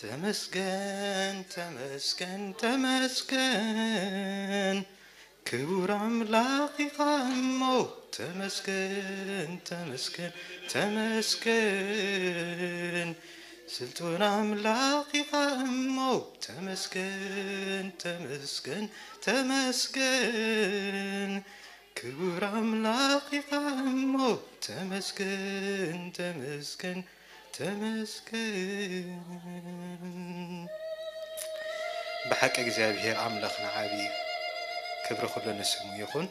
ተመስገን፣ ተመስገን፣ ተመስገን፣ ክቡር ኣምላኽ ኢኻ እሞ፣ ተመስገን፣ ተመስገን፣ ተመስገን፣ ስልጡን ኣምላኽ ኢኻ እሞ፣ ተመስገን፣ ተመስገን፣ ተመስገን፣ ክቡር ኣምላኽ ኢኻ እሞ፣ ተመስገን፣ ተመስገን፣ ተመስገን። ብሓቂ እግዚኣብሔር ኣምላኽና ዓብዪ እዩ። ክብሪ ኩሉ ንስሙ ይኹን።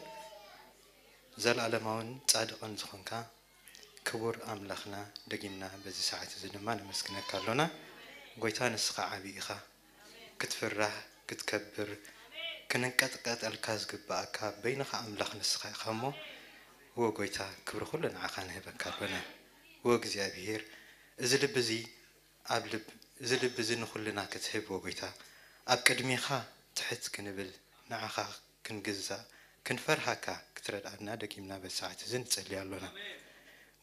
ዘለኣለማውን ጻድቕን ዝኾንካ ክቡር ኣምላኽና፣ ደጊምና በዚ ሰዓት እዚ ድማ ነመስግነካ ኣሎና። ጎይታ፣ ንስኻ ዓብዪ ኢኻ። ክትፍራህ፣ ክትከብር፣ ክንንቀጥቀጠልካ ዝግብኣካ በይንኻ ኣምላኽ ንስኻ ኢኻ እሞ፣ ወ ጎይታ፣ ክብሪ ኩሉ ንዓኻ ንህበካ ኣሎና። ወ እግዚኣብሔር፣ እዚ ልቢ እዚ ኣብ ልብ-፣ እዚ ልቢ እዚ ንኹልና ክትህብ፣ ወ ጎይታ፣ ኣብ ቅድሜኻ ትሕት ክንብል፣ ንዓኻ ክንግዛእ፣ ክንፈርሃካ ክትረድኣና ደጊምና በዚ ሰዓት እዚ ንጸሊ ኣሎና።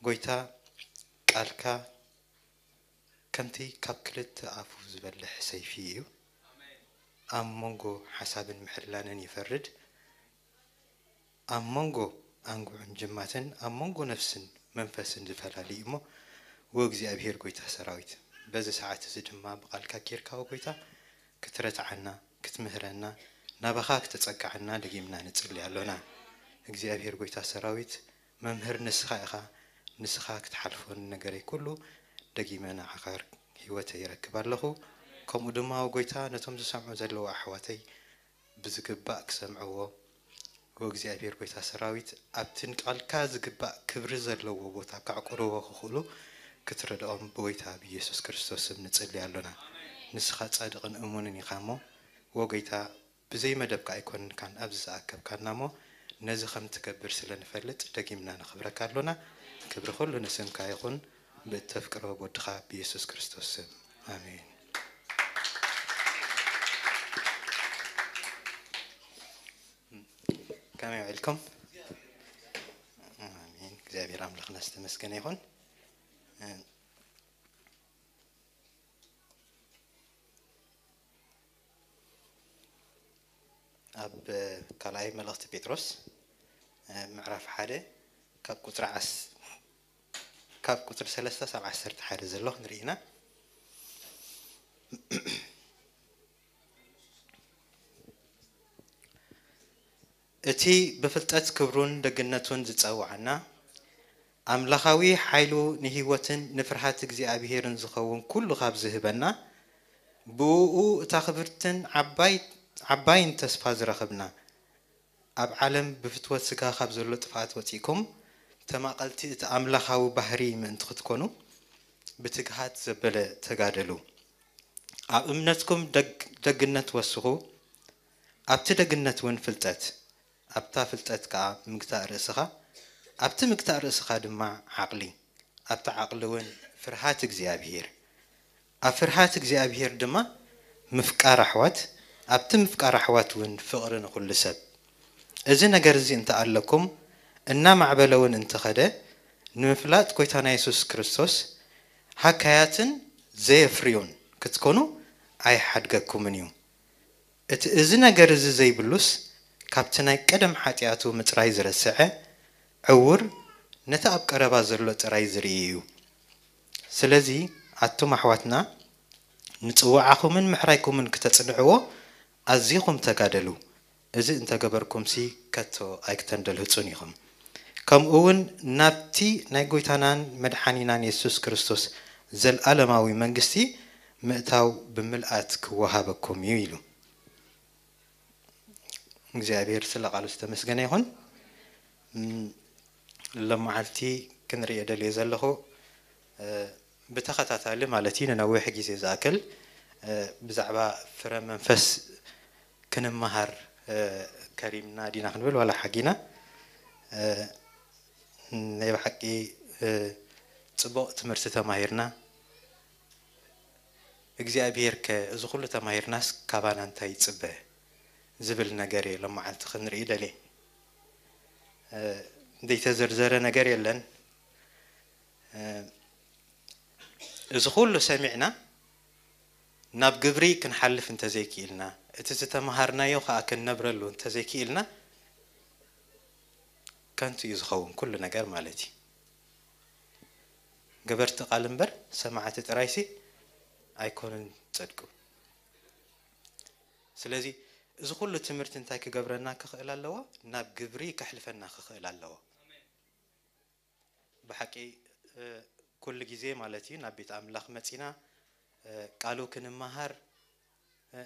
ጎይታ፣ ቃልካ ከምቲ ካብ ክልተ ኣፉ ዝበልሕ ሰይፊ እዩ። ኣብ መንጎ ሓሳብን ምሕላንን ይፈርድ። ኣብ መንጎ ኣንጉዕን ጅማትን፣ ኣብ መንጎ ነፍስን መንፈስን ዝፈላሊ እሞ፣ ወ እግዚኣብሔር ጎይታ ሰራዊት፣ በዚ ሰዓት እዚ ድማ ብቓልካ ጌርካ፣ ወ ጎይታ፣ ክትረትዓና፣ ክትምህረና፣ ናባኻ ክተጸግዓና ደጊምና ንጽሊ ኣሎና። እግዚኣብሔር ጎይታ ሰራዊት፣ መምህር ንስኻ ኢኻ። ንስኻ ክትሓልፎ ንነገረይ ኩሉ ደጊመ ንዓኻ ህይወተይ ይረክብ ኣለኹ። ከምኡ ድማ፣ ወ ጎይታ፣ ነቶም ዝሰምዑ ዘለዉ ኣሕዋተይ ብዝግባእ ክሰምዕዎ፣ ወ እግዚኣብሔር ጎይታ ሰራዊት፣ ኣብቲ ንቃልካ ዝግባእ ክብሪ ዘለዎ ቦታ ከዕቁርዎ ክኽእሉ ክትረድኦም ብጎይታ ብኢየሱስ ክርስቶስ ስም ንጽሊ ኣሎና። ንስኻ ጻድቕን እሙንን ኢኻ እሞ፣ ወ ጎይታ፣ ብዘይ መደብካ ኣይኮንካን ኣብዚ ዝኣከብካና እሞ፣ ነዚ ከም ትገብር ስለ ንፈልጥ ደጊምና ነኽብረካ ኣሎና። ክብሪ ኩሉ ንስምካ ይኹን፣ ብእተፍቅሮ ወድኻ ብኢየሱስ ክርስቶስ ስም። ኣሜን። ከመይ ውዒልኩም? ኣሜን። እግዚኣብሔር ኣምላኽና ዝተመስገነ ይኹን። ኣብ ካልኣይ መልእኽቲ ጴጥሮስ፣ ምዕራፍ ሓደ ካብ ቁጽሪ ዓስ-፣ ካብ ቁጽሪ ሰለስተ ሳብ ዓሰርተ ሓደ ዘሎ ክንርኢ ኢና። እቲ ብፍልጠት ክብሩን ደግነቱን ዝጸውዓና፣ ኣምላኻዊ ሓይሉ ንህይወትን ንፍርሃት እግዚኣብሄርን ዝኸውን ኩሉ ካብ ዝህበና፣ ብእኡ እታ ክብርትን ዓባይ-፣ ዓባይን ተስፋ ዝረኽብና፣ ኣብ ዓለም ብፍትወት ስጋ ካብ ዘሎ ጥፍኣት ወጺእኩም፣ ተማቐልቲ እቲ ኣምላኻዊ ባህሪ ምእንቲ ክትኮኑ፣ ብትግሃት ዘበለ ተጋደሉ። ኣብ እምነትኩም ደግ-፣ ደግነት ወስኹ፣ ኣብቲ ደግነት እውን ፍልጠት፣ ኣብታ ፍልጠት ከኣ ምግታእ ርእስኻ፣ ኣብቲ ምግታእ ርእስኻ ድማ ዓቕሊ፣ ኣብቲ ዓቕሊ እውን ፍርሃት እግዚኣብሄር፣ ኣብ ፍርሃት እግዚኣብሄር ድማ ምፍቃር ኣሕዋት፣ ኣብቲ ምፍቃር ኣሕዋት እውን ፍቕሪ ንኹሉ ሰብ። እዚ ነገር እዚ እንተ ኣለኩም፣ እናማዕበለ እውን እንተኸደ፣ ንምፍላጥ ጐይታና የሱስ ክርስቶስ ሃካያትን ዘየፍርዮን ክትኮኑ ኣይሓድገኩምን እዩ። እቲ እዚ ነገር እዚ ዘይብሉስ፣ ካብቲ ናይ ቀደም ሓጢኣቱ ምጽራይ ዝረስዐ ዕዉር፣ ነቲ ኣብ ቀረባ ዘሎ ጥራይ ዝርኢ እዩ። ስለዚ፣ ኣቱም ኣሕዋትና፣ ንጽውዓኹምን ምሕራይኩምን ክተጽንዕዎ ኣዚኹም ተጋደሉ። እዚ እንተገበርኩምሲ፣ ከቶ ኣይክተንደልህጹን ኢኹም። ከምኡ እውን ናብቲ ናይ ጐይታናን መድሓኒናን የሱስ ክርስቶስ ዘለኣለማዊ መንግስቲ ምእታው ብምልኣት ክወሃበኩም እዩ ኢሉ። እግዚኣብሔር ስለ ቃሉ ዝተመስገነ ይኹን። እም፣ ሎመዓልቲ ክንርእዮ ደልየ ዘለኹ፣ እ፣ ብተኸታታሊ ማለት እዩ ንነዊሕ ግዜ ዝኣክል፣ እ፣ ብዛዕባ ፍረ መንፈስ ክንመሃር፣ እ፣ ከሪምና ዲና ክንብል ዋላ ሓጊና፣ እ፣ ናይ ብሓቂ፣ እ፣ ጽቡቕ ትምህርቲ ተማሂርና። እግዚኣብሄር ከ እዚ ኩሉ ተማሂርናስ ካባና እንታይ ይጽበ ዝብል ነገር እየ ሎመዓልቲ ክንርኢ ደልየ። እ፣ ዘይተዘርዘረ ነገር የለን። እ፣ እዚ ኩሉ ሰሚዕና ናብ ግብሪ ክንሓልፍ እንተዘይክኢልና፣ እቲ ዝተምሃርናዮ ኸኣ ክንነብረሉ እንተዘይክኢልና፣ ከንቱ እዩ ዝኸውን ኩሉ ነገር ማለት እዩ። ገበርቲ ቃል እምበር ሰማዕቲ ጥራይሲ ኣይኮኑን ጸድቁ። ስለዚ እዚ ኩሉ ትምህርቲ እንታይ ክገብረና ክኽእል ኣለዎ? ናብ ግብሪ ከሕልፈና ክኽእል ኣለዎ። ብሓቂ ኩሉ ግዜ ማለት እዩ ናብ ቤት ኣምላኽ መጺና ቃሉ ክንመሃር፣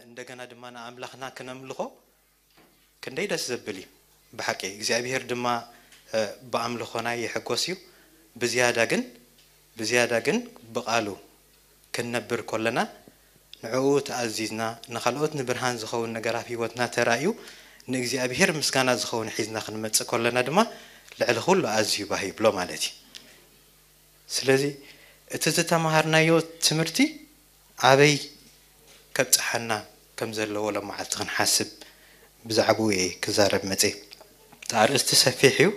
እንደገና ድማ ንኣምላኽና ክነምልኾ ክንደይ ደስ ዘብል እዩ። ብሓቂ እግዚኣብሔር ድማ ብኣምልኾና ይሕጎስ እዩ። ብዝያዳ ግን ብዝያዳ ግን ብቓሉ ክንነብር ከለና ንዕኡ ተኣዚዝና ንኻልኦት ንብርሃን ዝኸውን ነገር ኣብ ህይወትና ተራእዩ ንእግዚኣብሔር ምስጋና ዝኸውን ሒዝና ክንመጽእ ከለና ድማ ልዕሊ ኩሉ ኣዝዩ ባህ ይብሎ ማለት እዩ። ስለዚ እቲ ዝተምሃርናዮ ትምህርቲ ኣበይ ከብጽሓና ከም ዘለዎ ሎም መዓልቲ ክንሓስብ ብዛዕባኡ እየ ክዛረብ መጽየ። እቲ ኣርእስቲ ሰፊሕ እዩ።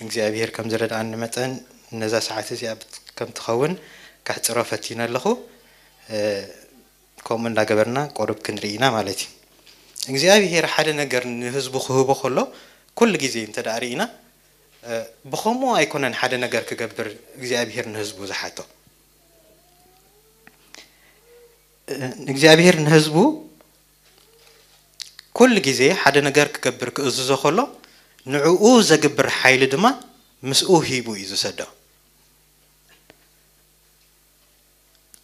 እግዚኣብሔር ከም ዝረድኣኒ መጠን ነዛ ሰዓት እዚኣ ከም ትኸውን ከሕጽሮ ፈቲነ ኣለኹ። ከምኡ እንዳገበርና ቁሩብ ክንርኢ ኢና ማለት እዩ። እግዚኣብሔር ሓደ ነገር ንህዝቡ ክህቦ ከሎ ኩሉ ግዜ እንተ ደኣ ርኢና ብኸምኡ ኣይኮነን ሓደ ነገር ክገብር እግዚኣብሔር ንህዝቡ ዝሓቶ። እግዚኣብሔር ንህዝቡ ኩሉ ግዜ ሓደ ነገር ክገብር ክእዝዞ ከሎ ንዕኡ ዘግብር ሓይሊ ድማ ምስኡ ሂቡ እዩ ዝሰዶ።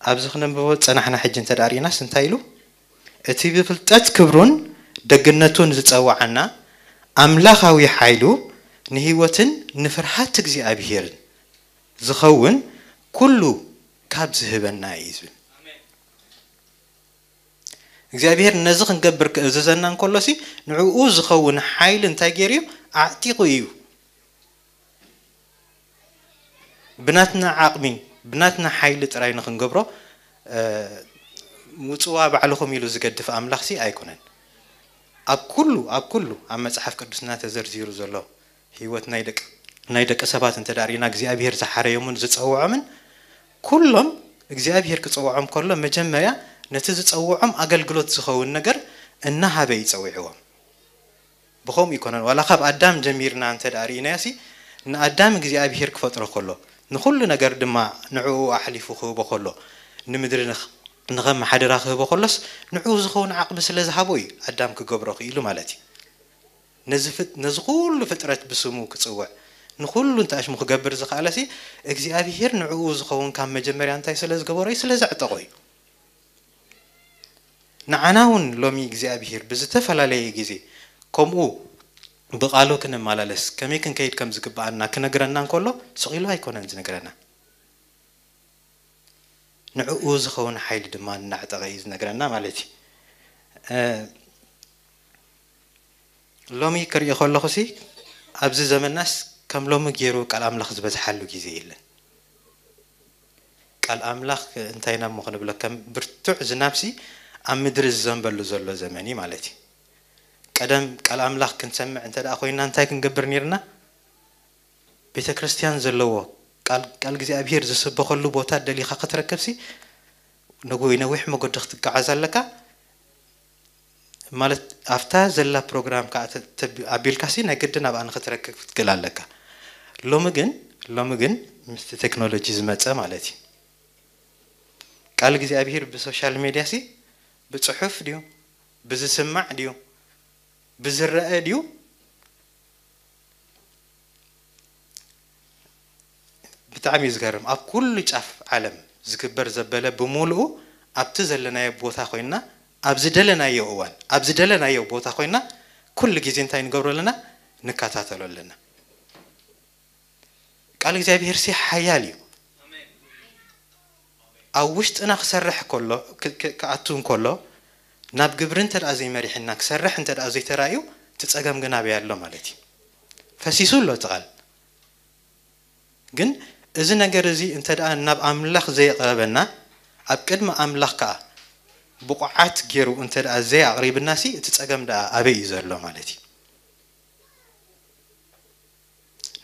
ኣብዚ ክነንብቦ ዝጸናሕና ሕጂ እንተ ደኣ ርኢናስ እንታይ ኢሉ? እቲ ብፍልጠት ክብሩን ደግነቱን ዝጸውዓና ኣምላኻዊ ሓይሉ ንህይወትን ንፍርሃት እግዚኣብሄርን ዝኸውን ኩሉ ካብ ዝህበና እዩ ዝብል። እግዚኣብሄር ነዚ ክንገብር ክእዝዘና እንከሎሲ ንዕኡ ዝኸውን ሓይሊ እንታይ ገይሩ እዩ? ኣዕጢቑ እዩ። ብናትና ዓቕሚ ብናትና ሓይሊ ጥራይ ንኽንገብሮ ምጽዋ ባዕልኹም ኢሉ ዝገድፍ ኣምላኽሲ ኣይኮነን። ኣብ ኩሉ ኣብ ኩሉ ኣብ መጽሓፍ ቅዱስና ተዘርዚሩ ዘሎ ህይወት ናይ ደቂ ናይ ደቂ ሰባት እንተ ዳሪና እግዚኣብሔር ዝሓረዮምን ዝጸውዖምን ኩሎም እግዚኣብሔር ክጸውዖም ከሎ መጀመርያ ነቲ ዝጸውዖም ኣገልግሎት ዝኸውን ነገር እናሃበ ይጸውዕዎም። ብኸምኡ ይኮነን ዋላ ካብ ኣዳም ጀሚርና እንተ ደኣ ርኢናዮ ሲ ንኣዳም እግዚኣብሔር ክፈጥሮ ከሎ ንኹሉ ነገር ድማ ንዕኡ ኣሕሊፉ ክህቦ ከሎ ንምድሪ ንኸመሓድራ ክህቦ ከሎስ ንዕኡ ዝኸውን ዓቕሚ ስለ ዝሃቦ እዩ ኣዳም ክገብሮ ክኢሉ ማለት እዩ። ነዚ ኩሉ ፍጥረት ብስሙ ክጽውዕ ንኹሉ እንተ ኣሽሙ ክገብር ዝኸኣለ ሲ እግዚኣብሔር ንዕኡ ዝኸውን ካብ መጀመርያ እንታይ ስለ ዝገበሮ እዩ ስለ ዘዕጠቖ እዩ። ንዓና እውን ሎሚ እግዚኣብሄር ብዝተፈላለየ ግዜ ከምኡ ብቓሉ ክንመላለስ ከመይ ክንከይድ ከም ዝግብኣና ክነግረና እንከሎ ስቕ ኢሉ ኣይኮነን ዝነግረና። ንዕኡ ዝኸውን ሓይሊ ድማ እናዕጠቐ እዩ ዝነግረና ማለት እዩ። ሎሚ ክርኢ ከለኹ ሲ ኣብዚ ዘመናስ ከም ሎሚ ገይሩ ቃል ኣምላኽ ዝበዝሓሉ ግዜ የለን። ቃል ኣምላኽ እንታይ ኢና እሞ ክንብሎ ከም ብርቱዕ ዝናብሲ ኣብ ምድሪ ዝዘንበሉ ዘሎ ዘመን እዩ ማለት እዩ። ቀደም ቃል ኣምላኽ ክንሰምዕ እንተ ደኣ ኮይና እንታይ ክንገብር ነርና? ቤተ ክርስቲያን ዘለዎ ቃል እግዚኣብሔር ዝስበኸሉ ቦታ ደሊኻ ክትረክብሲ ነዊሕ መገዲ ክትጓዓዝ ኣለካ። ማለት ኣብታ ዘላ ፕሮግራም ከዓ ኣቢልካሲ ናይ ግድን ኣብኣ ንክትረክብ ክትክእል ኣለካ። ሎሚ ግን ሎሚ ግን ምስቲ ቴክኖሎጂ ዝመፀ ማለት እዩ። ቃል እግዚኣብሔር ብሶሻል ሜድያ ሲ ብፅሑፍ ድዩ ብዝስማዕ ድዩ ብዝረአ ድዩ? ብጣዕሚ እዩ ዝገርም። ኣብ ኩሉ ጫፍ ዓለም ዝግበር ዘበለ ብምሉኡ ኣብቲ ዘለናዮ ቦታ ኮይና ኣብ ዝደለናዮ እዋን ኣብ ዝደለናዮ ቦታ ኮይና ኩሉ ግዜ እንታይ ንገብሮ ኣለና? ንከታተሎ ኣለና። ቃል እግዚኣብሔር ሲ ሓያል እዩ። ኣብ ውሽጥና ክሰርሕ ከሎ ክኣቱ እንከሎ ናብ ግብሪ እንተ ደኣ ዘይመሪሕና ክሰርሕ እንተ ደኣ ዘይተራእዩ እቲ ጸገም ግን ኣበይ ኣሎ ማለት እዩ። ፈሲሱ ኣሎ እቲ ቃል። ግን እዚ ነገር እዚ እንተ ደኣ ናብ ኣምላኽ ዘየቕረበና ኣብ ቅድሚ ኣምላኽ ከኣ ብቑዓት ገይሩ እንተ ደኣ ዘየኣቕሪብና ሲ እቲ ጸገም ደኣ ኣበይ እዩ ዘሎ ማለት እዩ።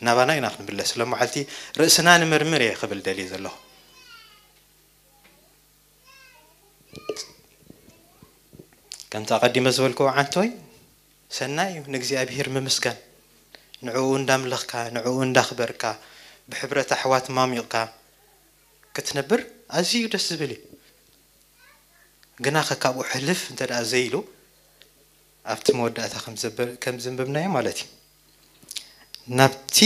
ናባና ኢና ክንምለስ ሎም መዓልቲ ርእስና ንምርምር እየ ክብል ደልየ ዘለኹ። ከምቲ ኣቐዲመ ዝበልክዎ፣ ዓንቶይ፣ ሰናይ እዩ ንእግዚኣብሔር ምምስጋን። ንዕኡ እንዳምለኽካ፣ ንዕኡ እንዳኽበርካ፣ ብሕብረት ኣሕዋት ማሚቕካ ክትነብር ኣዝዩ ደስ ዝብል እዩ። ግናኸ ካብኡ ሕልፍ እንተ ደኣ ዘይኢሉ፣ ኣብቲ መወዳእታ ከም ዘበ-፣ ከም ዘንበብናዮ ማለት እዩ። ናብቲ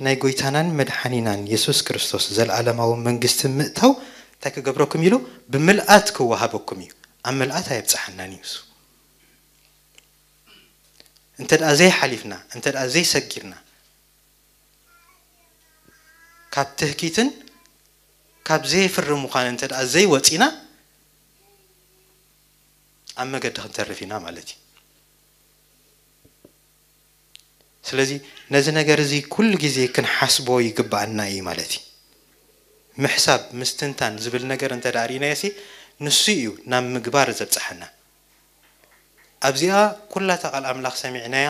ናይ ጐይታናን መድሓኒናን የሱስ ክርስቶስ ዘለኣለማዊ መንግስቲ ምእታው እንታይ ክገብረኩም ኢሉ? ብምልኣት ክወሃበኩም እዩ። ኣብ ምልኣት ኣየብጽሓናን እዩ እሱ። እንተ ደኣ ዘይሓሊፍና፣ እንተ ደኣ ዘይሰጊርና፣ ካብ ትህኪትን ካብ ዘይፍሪ ምዃን እንተ ደኣ ዘይወጺና፣ ኣብ መገዲ ክንተርፍ ኢና ማለት እዩ። ስለዚ ነዚ ነገር እዚ ኩሉ ግዜ ክንሓስቦ ይግብኣና እዩ ማለት እዩ። ምሕሳብ፣ ምስትንታን ዝብል ነገር እንተ ደኣ ርኢናዮ ሲ፣ ንሱ እዩ ናብ ምግባር ዘብጽሓና። ኣብዚኣ ኩላታ ቃል ኣምላኽ ሰሚዕናያ፣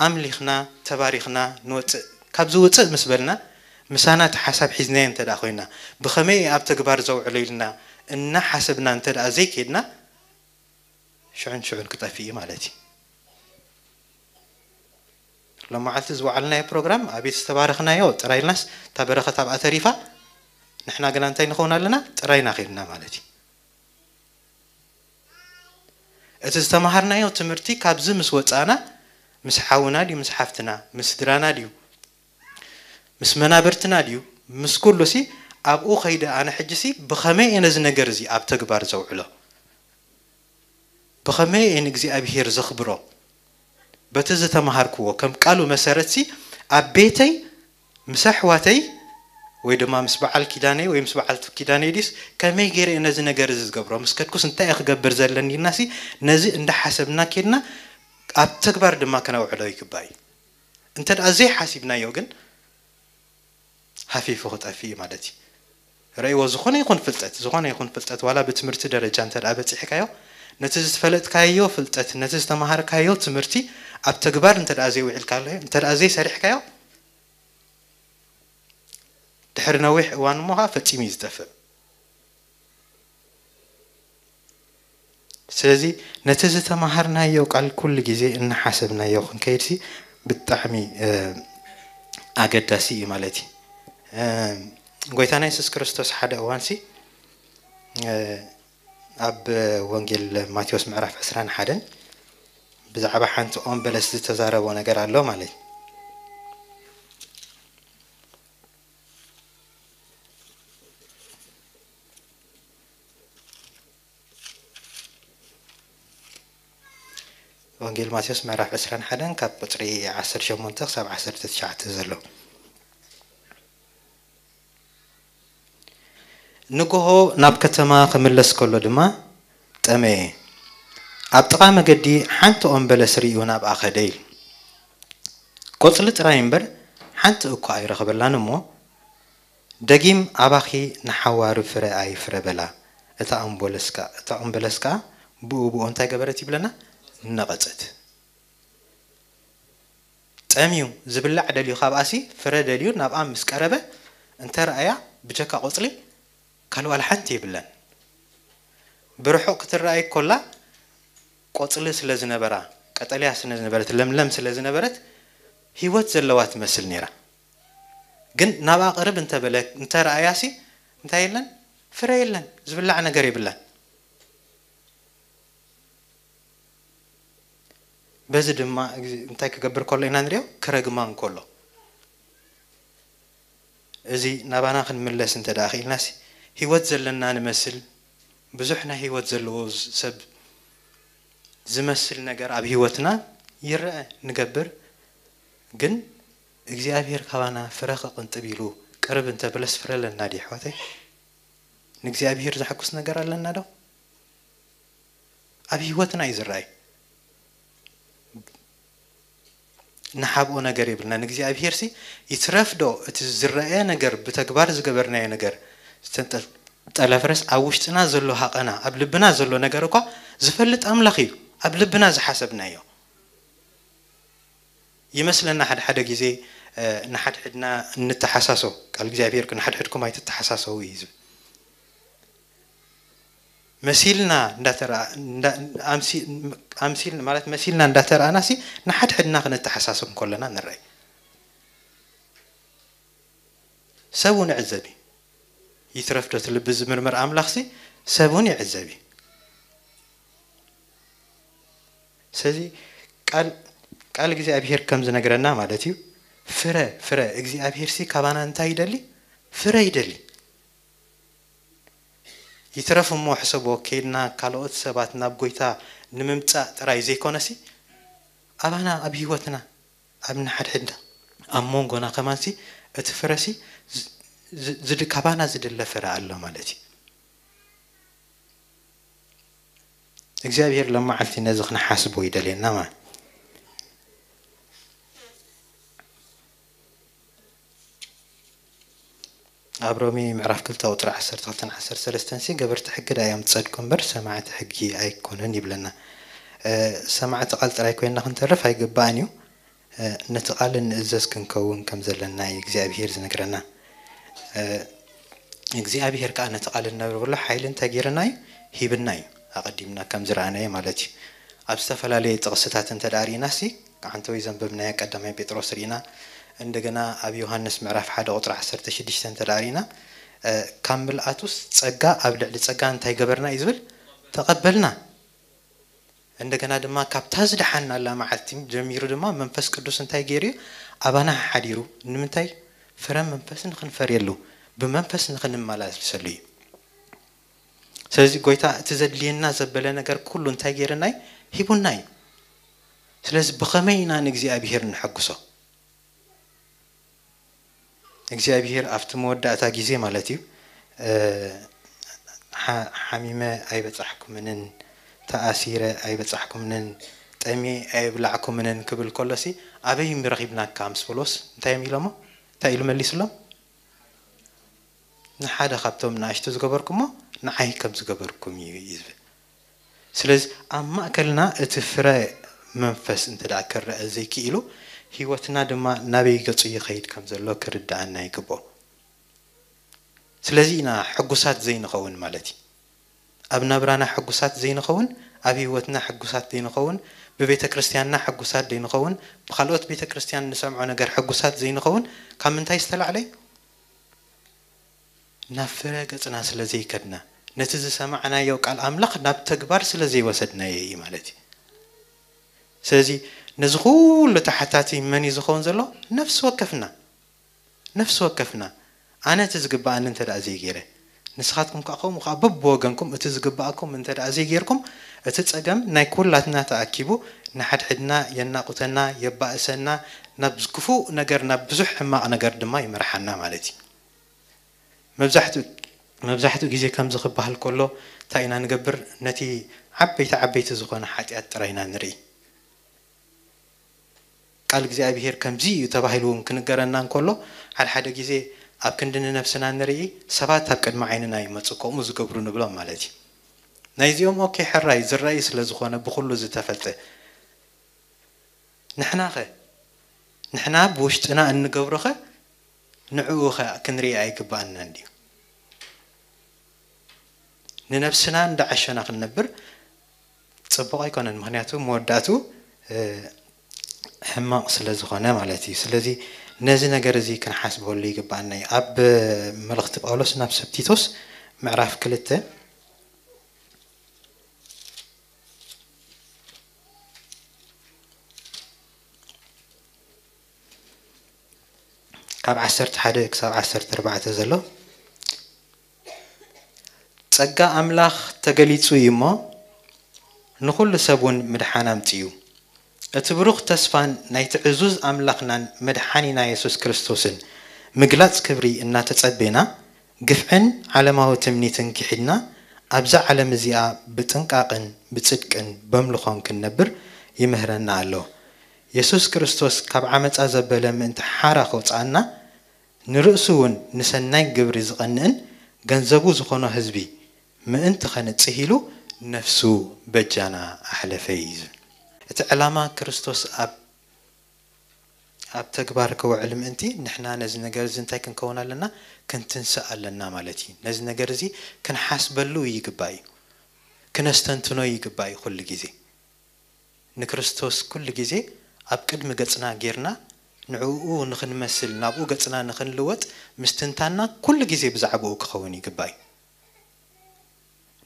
ኣምሊኽና፣ ተባሪኽና ንወጽእ። ካብዚ ውጽእ ምስ በልና፣ ምሳና እቲ ሓሳብ ሒዝናዮ እንተ ደኣ ኮይና፣ ብኸመይ እየ ኣብ ተግባር ዘውዕሎ ኢልና እናሓሰብና እንተ ደኣ ዘይከድና፣ ሽዑን ሽዑን ክጠፍእ እዩ ማለት እዩ። ሎማዓልቲ ዝወዓልናዮ ፕሮግራም ኣቤት ዝተባረኽናዮ ጥራይ ኢልናስ፣ እታ በረኸት ኣብኣ ተሪፋ፣ ንሕና ግና እንታይ ንኸውን ኣለና? ጥራይና ኸድና ማለት እዩ። እቲ ዝተማሃርናዮ ትምህርቲ ካብዚ ምስ ወጻእና፣ ምስ ሓውና ድዩ፣ ምስ ሓፍትና፣ ምስ ስድራና ድዩ፣ ምስ መናብርትና ድዩ፣ ምስ ኩሉ ሲ፣ ኣብኡ ኸይደ ኣነ ሕጂ ሲ፣ ብኸመይ እየ ነዚ ነገር እዚ ኣብ ተግባር ዘውዕሎ? ብኸመይ እየ ንእግዚኣብሄር ዘኽብሮ? በቲ ዝተማሃርክዎ ከም ቃሉ መሰረት ሲ፣ ኣብ ቤተይ ምስ ኣሕዋተይ ወይ ድማ ምስ በዓል ኪዳነይ ወይ ምስ በዓልቲ ኪዳነይ ድዩስ ከመይ ገይረ እየ ነዚ ነገር እዚ ዝገብሮ? ምስ ከድኩስ እንታይ እየ ክገብር ዘለኒ ኢልና ሲ፣ ነዚ እንዳሓሰብና ኬድና ኣብ ተግባር ድማ ከነውዕሎ ይግባእ እዩ። እንተ ደኣ ዘይሓሲብናዮ ግን ሃፊፉ ክጠፍእ እዩ ማለት እዩ። ረእይዎ፣ ዝኾነ ይኹን ፍልጠት፣ ዝኾነ ይኹን ፍልጠት ዋላ ብትምህርቲ ደረጃ እንተ ደኣ በጺሕካዮ፣ ነቲ ዝፈለጥካዮ ፍልጠት፣ ነቲ ዝተማሃርካዮ ትምህርቲ ኣብ ተግባር እንተ ደኣ ዘይውዒልካዮ፣ እንተ ደኣ ዘይሰሪሕካዮ፣ ድሕሪ ነዊሕ እዋን እሞ ኸኣ ፈጺሙ እዩ ዝጠፍእ። ስለዚ ነቲ ዝተማሃርናዮ ቃል ኩሉ ግዜ እናሓሰብናዮ ክንከይድሲ ብጣዕሚ፣ እ፣ ኣገዳሲ እዩ ማለት እዩ። እ፣ ጎይታና የሱስ ክርስቶስ ሓደ እዋንሲ፣ እ፣ ኣብ ወንጌል ማቴዎስ ምዕራፍ ዕስራን ሓደን ብዛዕባ ሓንቲ ኦም በለስ ዝተዛረቦ ነገር ኣሎ ማለት እዩ። ወንጌል ማቴዎስ ምዕራፍ ዕስራን ሓደን ካብ ቁጽሪ ዓሰርተ ሸሞንተ ክሳብ ዓሰርተ ትሽዓተ ዘሎ። ንግሆ ናብ ከተማ ክምለስ ከሎ ድማ ጠመየ። ኣብ ጥቓ መገዲ ሓንቲ ኦም በለስ ርእዩ ናብኣ ከደ ኢሉ። ቆጽሊ ጥራይ እምበር ሓንቲ እኳ ኣይረኸበላን እሞ፣ ደጊም ኣባኺ ንሓዋሩ ፍረ ኣይፍረ በላ። እታ ኦም በለስ ከ-፣ እታ ኦም በለስ ከኣ ብኡ ብኡ እንታይ ገበረት ይብለና? ነቐጸት። ጠምዩ፣ ዝብላዕ ደልዩ፣ ካብኣሲ ፍረ ደልዩ ናብኣ ምስ ቀረበ፣ እንተ ረኣያ ብጀካ ቆጽሊ ካልእ ዋላ ሓንቲ የብላን። ብርሑቕ ክትረኣይ ኮላ ቆጽሊ ስለ ዝነበራ፣ ቀጠልያ ስለ ዝነበረት፣ ለምለም ስለ ዝነበረት፣ ህይወት ዘለዋ ትመስል ነይራ። ግን ናብኣ ቅርብ እንተበለ፣ እንተ ረኣያሲ እንታይ የለን? ፍረ የለን፣ ዝብላዕ ነገር የብላን። በዚ ድማ፣ እንታይ ክገብር ከሎ ኢና ንሪኦ? ክረግማ እንከሎ። እዚ ናባና ክንምለስ እንተ ደኣ ክኢልናሲ፣ ህይወት ዘለና ንመስል፣ ብዙሕ ናይ ህይወት ዘለዎ ዝ-፣ ሰብ ዝመስል ነገር ኣብ ህይወትና ይረአ፣ ንገብር። ግን እግዚኣብሄር ካባና ፍረ ክቕንጥብ ኢሉ ቅርብ እንተ በለስ ፍረ ኣለና ድዩ፣ ኣሕዋተይ? ንእግዚኣብሄር ዘሐጉስ ነገር ኣለና ዶ? ኣብ ህይወትና እዩ ዝረኣይ። ንሓብኦ ነገር የብልናን። እግዚኣብሄርሲ ይትረፍ ዶ እቲ ዝረኣየ ነገር፣ ብተግባር ዝገበርናዮ ነገር፣ ዝተንጠልጠለ ፍረስ ኣብ ውሽጥና ዘሎ ሃቐና፣ ኣብ ልብና ዘሎ ነገር እኳ ዝፈልጥ ኣምላኽ እዩ፣ ኣብ ልብና ዝሓሰብናዮ። ይመስለና ሓደ ሓደ ግዜ፣ እ፣ ንሓድሕድና እንተሓሳሶ፣ ቃል እግዚኣብሄር "ንሓድሕድኩም ኣይትተሓሳሰዉ" እዩ ዝብል። መሲልና እንዳተረኣ- እንዳ- ኣምሲ- ኣምሲል- ማለት መሲልና እንዳተረኣና ሲ ንሓድሕድና ክንተሓሳስብ ከለና ንረኣይ። ሰብ እውን ይዕዘብ እዩ። ይትረፍ ዶ እቲ ልቢ ዝምርምር ኣምላኽ ሲ ሰብ እውን ይዕዘብ እዩ። ስለዚ ቃል ቃል እግዚኣብሔር ከም ዝነግረና ማለት እዩ። ፍረ ፍረ እግዚኣብሔር ሲ ካባና እንታይ ይደሊ? ፍረ ይደሊ። ይትረፍ እሞ ሕሰቦ ከይድና ካልኦት ሰባት ናብ ጎይታ ንምምጻእ ጥራይ ዘይኮነሲ ኣባና ኣብ ህይወትና ኣብ ንሓድሕድና ኣብ መንጎና ከማንሲ እቲ ፍረሲ ዝ- ዝ- ዝድ- ካባና ዝድለ ፍረ ኣሎ ማለት እዩ። እግዚኣብሔር ለመዓልቲ ነዚ ክንሓስቦ ይደልየና ማለት ኣብ ሮሜ ምዕራፍ ክልተ ቁፅሪ ዓሰርተ ክልተን ዓሰርተ ሰለስተን ሲ ገበርቲ ሕጊ ዳ እዮም ዝጸድቁ እምበር ሰማዕቲ ሕጊ ኣይኮኑን ይብለና። ሰማዕቲ ቃል ጥራይ ኮይንና ክንተርፍ ኣይግባእን እዩ። ነቲ ቃል እንእዘዝ ክንከውን ከም ዘለና እዩ እግዚኣብሄር ዝነግረና። እግዚኣብሄር ከዓ ነቲ ቃል እነብርብሎ ሓይሊ እንታይ ገይርና እዩ? ሂብና እዩ። ኣቐዲምና ከም ዝረኣናዮ ማለት እዩ። ኣብ ዝተፈላለየ ጥቕስታት እንተ ደኣ ርኢና ሲ ሓንቲ ወይ ዘንበብናዮ ቀዳማይ ጴጥሮስ ርኢና፣ እንደገና ኣብ ዮሃንስ ምዕራፍ ሓደ ቁፅሪ ዓሰርተ ሽዱሽተ እንተ ደኣ ርኢና፣ ካብ ምልኣቱስ ጸጋ ኣብ ልዕሊ ጸጋ እንታይ ገበርና እዩ ዝብል? ተቐበልና። እንደገና ድማ ካብታ ዝደሓናላ መዓልቲ ጀሚሩ ድማ መንፈስ ቅዱስ እንታይ ገይሩ እዩ? ኣባና ሓዲሩ። ንምንታይ? ፍረ መንፈስ ንኽንፈርየሉ፣ ብመንፈስ ንኽንመላለሰሉ እዩ። ስለዚ ጎይታ እቲ ዘድልየና ዘበለ ነገር ኩሉ እንታይ ገይርና እዩ? ሂቡና እዩ። ስለዚ ብኸመይ ኢና ንእግዚኣብሄር ንሐግሶ? እግዚኣብሄር ኣብቲ መወዳእታ ግዜ ማለት እዩ፣ ሓሚመ ኣይበጻሕኩምንን፣ ተኣሲረ ኣይበጻሕኩምንን፣ ጠምየ ኣይብላዕኩምንን ክብል ከሎሲ ኣበይ ረኺብናካ ምስ በሎስ እንታይ እዮም ኢሎሞ? እንታይ ኢሉ መሊስሎም? ንሓደ ካብቶም ንኣሽቱ ዝገበርኩሞ ንዓይ ከም ዝገበርኩም እዩ እዩ ዝብል። ስለዚ ኣብ ማእከልና እቲ ፍረ መንፈስ እንተ ደኣ ክረአ ዘይክኢሉ፣ ህይወትና ድማ ናበይ ገጹ ይኸይድ ከም ዘሎ ክርድኣና ይግብኦ። ስለዚ ኢና ሕጉሳት ዘይንኸውን ማለት እዩ። ኣብ ናብራና ሕጉሳት ዘይንኸውን፣ ኣብ ህይወትና ሕጉሳት ዘይንኸውን፣ ብቤተ ክርስቲያንና ሕጉሳት ዘይንኸውን፣ ብኻልኦት ቤተ ክርስቲያን ንሰምዖ ነገር ሕጉሳት ዘይንኸውን፣ ካብ ምንታይ ዝተላዕለ እዩ? ናብ ፍረ ገጽና ስለ ዘይከድና፣ ነቲ ዝሰማዕናዮ ቃል ኣምላኽ ናብ ተግባር ስለ ዘይወሰድናዮ እዩ ማለት እዩ። ስለዚ ነዚ ኩሉ ተሓታቲ መን እዩ ዝኸውን ዘሎ? ነፍሲ ወከፍና። ነፍሲ ወከፍና። ኣነ እቲ ዝግብኣኒ እንተ ደኣ ዘይገይረ፣ ንስኻትኩም ከኣ ከምኡ ከኣ በብወገንኩም እቲ ዝግብኣኩም እንተ ደኣ ዘይገይርኩም፣ እቲ ጸገም ናይ ኩላትና ተኣኪቡ ንሓድሕድና የናቑተና፣ የባእሰና፣ ናብ ክፉእ ነገር፣ ናብ ብዙሕ ሕማቕ ነገር ድማ ይመርሓና ማለት እዩ። መብዛሕትኡ መብዛሕትኡ ግዜ ከምዚ ክበሃል ከሎ እንታይ ኢና ንገብር? ነቲ ዓበይቲ ዓበይቲ ዝኾነ ሓጢኣት ጥራይ ኢና ንርኢ። ቃል እግዚኣብሄር ከምዚ እዩ ተባሂሉ እውን ክንገረና እንከሎ፣ ሓደ ሓደ ግዜ ኣብ ክንዲ ንነብስና ንርኢ፣ ሰባት ኣብ ቅድሚ ዓይንና ይመጹ፣ ከምኡ ዝገብሩ ንብሎም ማለት እዩ። ናይዚኦም ኦኬ ሕራይ ዝረኣይ ስለ ዝኾነ ብኹሉ ዝተፈልጠ። ንሕናኸ? ንሕና ብውሽጥና እንገብሮኸ ንዕኡ ኸ ክንርኢ ኣይግባኣናን ድዩ? ንነብስና እንዳዓሸና ክንነብር ጽቡቕ ኣይኮነን። ምኽንያቱ መወዳእቱ ሕማቕ ስለ ዝኾነ ማለት እዩ። ስለዚ ነዚ ነገር እዚ ክንሓስበሉ ይግባኣና እዩ። ኣብ መልእኽቲ ጳውሎስ ናብ ሰብ ቲቶስ ምዕራፍ ክልተ ካብ ዓሰርተ ሓደ ክሳብ ዓሰርተ ኣርባዕተ ዘሎ፣ ጸጋ ኣምላኽ ተገሊጹ እዩ እሞ፣ ንኹሉ ሰብ እውን ምድሓን ኣምጺኡ። እቲ ብሩኽ ተስፋን ናይቲ ዕዙዝ ኣምላኽናን መድሓኒና የሱስ ክርስቶስን ምግላጽ ክብሪ እናተጸቤና፣ ግፍዕን ዓለማዊ ትምኒትን ክሒድና፣ ኣብዛ ዓለም እዚኣ ብጥንቃቕን ብጽድቅን በምልኾን ክንነብር ይምህረና ኣሎ። የሱስ ክርስቶስ ካብ ዓመጻ ዘበለ ምእንቲ ሓራ ከውጽኣና፣ ንርእሱ እውን ንሰናይ ግብሪ ዝቐንእን ገንዘቡ ዝኾኖ ህዝቢ ምእንቲ ኸንጽህ ኢሉ ነፍሱ በጃና ኣሕለፈ እዩ ዝብል። እቲ ዕላማ ክርስቶስ ኣብ ኣብ ተግባር ክውዕል ምእንቲ ንሕና ነዚ ነገር እዚ እንታይ ክንከውን ኣለና? ክንትንስእ ኣለና ማለት እዩ። ነዚ ነገር እዚ ክንሓስበሉ ይግባእ እዩ። ክነስተንትኖ ይግባእ እዩ። ኩሉ ግዜ ንክርስቶስ ኩሉ ግዜ ኣብ ቅድሚ ገጽና ጌርና ንዕኡ ንኽንመስል፣ ናብኡ ገጽና ንኽንልወጥ ምስትንታንና ኩሉ ግዜ ብዛዕባኡ ክኸውን ይግባእ እዩ።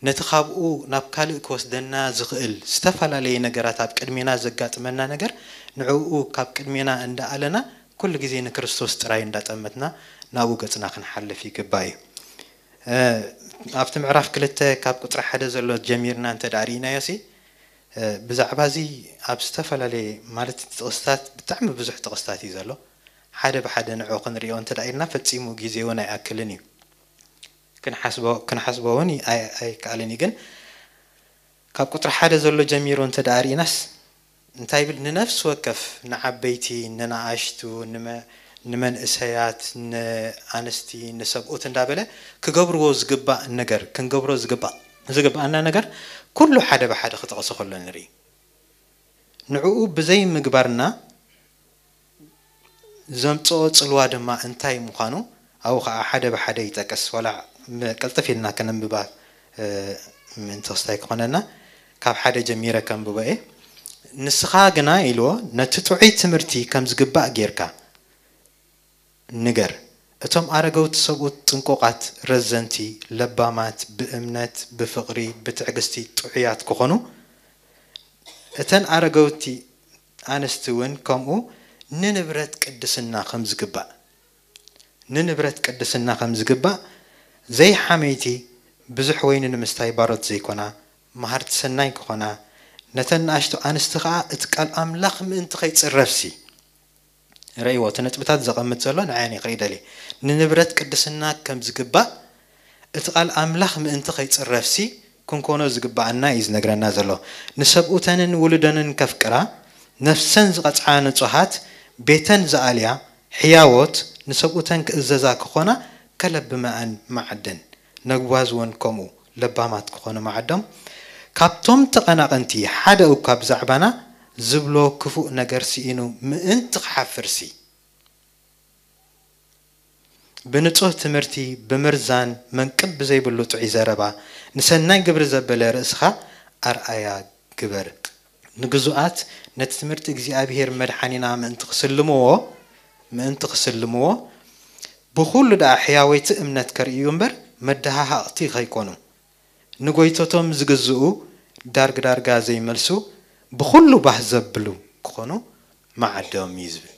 ነቲ ካብኡ ናብ ካልእ ክወስደና ዝኽእል ዝተፈላለየ ነገራት፣ ኣብ ቅድሜና ዘጋጥመና ነገር፣ ንዕኡ ካብ ቅድሜና እንዳኣለና ኩሉ ግዜ ንክርስቶስ ጥራይ እንዳጠመትና ናብኡ ገጽና ክንሓልፍ ይግባእ እዩ። እ፣ ኣብቲ ምዕራፍ ክልተ ካብ ቁጽሪ ሓደ ዘሎ ጀሚርና እንተ ደኣ ርኢናዮ ሲ፣ እ፣ ብዛዕባ እዚ ኣብ ዝተፈላለየ፣ ማለት፣ ጥቕስታት፣ ብጣዕሚ ብዙሕ ጥቕስታት እዩ ዘሎ። ሓደ ብሓደ ንዕኡ ክንሪኦ እንተ ደኣ ኢልና ፈጺሙ ግዜ እውን ኣይኣክልን እዩ። ክንሓስቦ፣ ክንሓስቦ እውን ኣይ-፣ ኣይከኣልን እዩ። ግን ካብ ቁጽሪ ሓደ ዘሎ ጀሚሩ እንተ ደኣ ርኢናስ እንታይ ይብል? ንነፍሲ ወከፍ፣ ንዓበይቲ፣ ንነኣሽቱ፣ ንመ-፣ ንመንእሰያት፣ ንኣንስቲ፣ ንሰብኡት እንዳበለ ክገብርዎ ዝግባእ ነገር፣ ክንገብሮ ዝግባእ፣ ዝግባኣና ነገር ኩሉ ሓደ ብሓደ ክጠቕሶ ከሎ ንርኢ። ንዕኡ ብዘይ ምግባርና ዘምጽኦ ጽልዋ ድማ እንታይ ምዃኑ፣ ኣብኡ ኸዓ ሓደ ብሓደ ይጠቅስ። ዋላ ም-፣ ቅልጥፍ ኢልና ከነንብባ፣ እ፣ ምእንቲ ክስታይ ክኾነና፣ ካብ ሓደ ጀሚረ ከንብቦ እየ። "ንስኻ ግና" ኢልዎ፣ "ነቲ ጥዑይ ትምህርቲ ከም ዝግባእ ጌርካ ንገር። እቶም ኣረገውቲ ሰብኡት ጥንቁቓት፣ ረዘንቲ፣ ለባማት፣ ብእምነት፣ ብፍቕሪ፣ ብትዕግስቲ ጥዑያት ክኾኑ፣ እተን ኣረገውቲ ኣንስቲ እውን ከምኡ፣ ንንብረት ቅድስና ከም ዝግባእ፣ ንንብረት ቅድስና ከም ዝግባእ፣ ዘይሓመይቲ፣ ብዙሕ ወይኒ ንምስታይ ባሮት ዘይኮና፣ መሃርቲ ሰናይ ክኾና፣ ነተን ንኣሽቱ ኣንስቲ ኸዓ እቲ ቃል ኣምላኽ ምእንቲ ኸይጽረፍሲ"፣ ረእይዎ፣ እቲ ነጥብታት ዘቐምጥ ዘሎ ንዓይ እየ ክርኢ ደልየ። ንንብረት ቅድስና ከም ዝግባእ እቲ ቃል ኣምላኽ ምእንቲ ኸይጽረፍሲ ክንኮኖ ዝግባኣና እዩ ዝነግረና ዘሎ። "ንሰብኡተንን ውሉደንን ከፍቅራ፣ ነፍሰን ዝቐጽዓ ንጹሃት፣ ቤተን ዝኣልያ፣ ሕያዎት፣ ንሰብኡተን ክእዘዛ ክኾና፣ ከለብመኣን መዓደን፣ ነግዋዝወን ከምኡ፣ ለባማት ክኾኑ መዓዶም። ካብቶም ተቐናቐንቲ ሓደ እኳ ብዛዕባና ዝብሎ ክፉእ ነገር ስኢኑ ምእንቲ ክሓፍርሲ፣ ብንጹህ ትምህርቲ፣ ብምርዛን፣ መንቅብ ብዘይብሉ ጥዑይ ዘረባ፣ ንሰናይ ግብሪ ዘበለ ርእስኻ ኣርኣያ ግበር። ንግዙኣት ነቲ ትምህርቲ እግዚኣብሔር መድሓኒና ምእንቲ ክስልምዎ፣ ምእንቲ ክስልምዎ፣ ብኹሉ ደኣ ሕያወይቲ እምነት ከርእዩ እምበር፣ መደሃሃቕቲ ከይኮኑ፣ ንጎይቶቶም ዝግዝኡ፣ ዳርግ ዳርጋ ዘይመልሱ፣ ብኹሉ ባህ ዘብሉ ክኾኑ መዓዶም እዩ" ዝብል።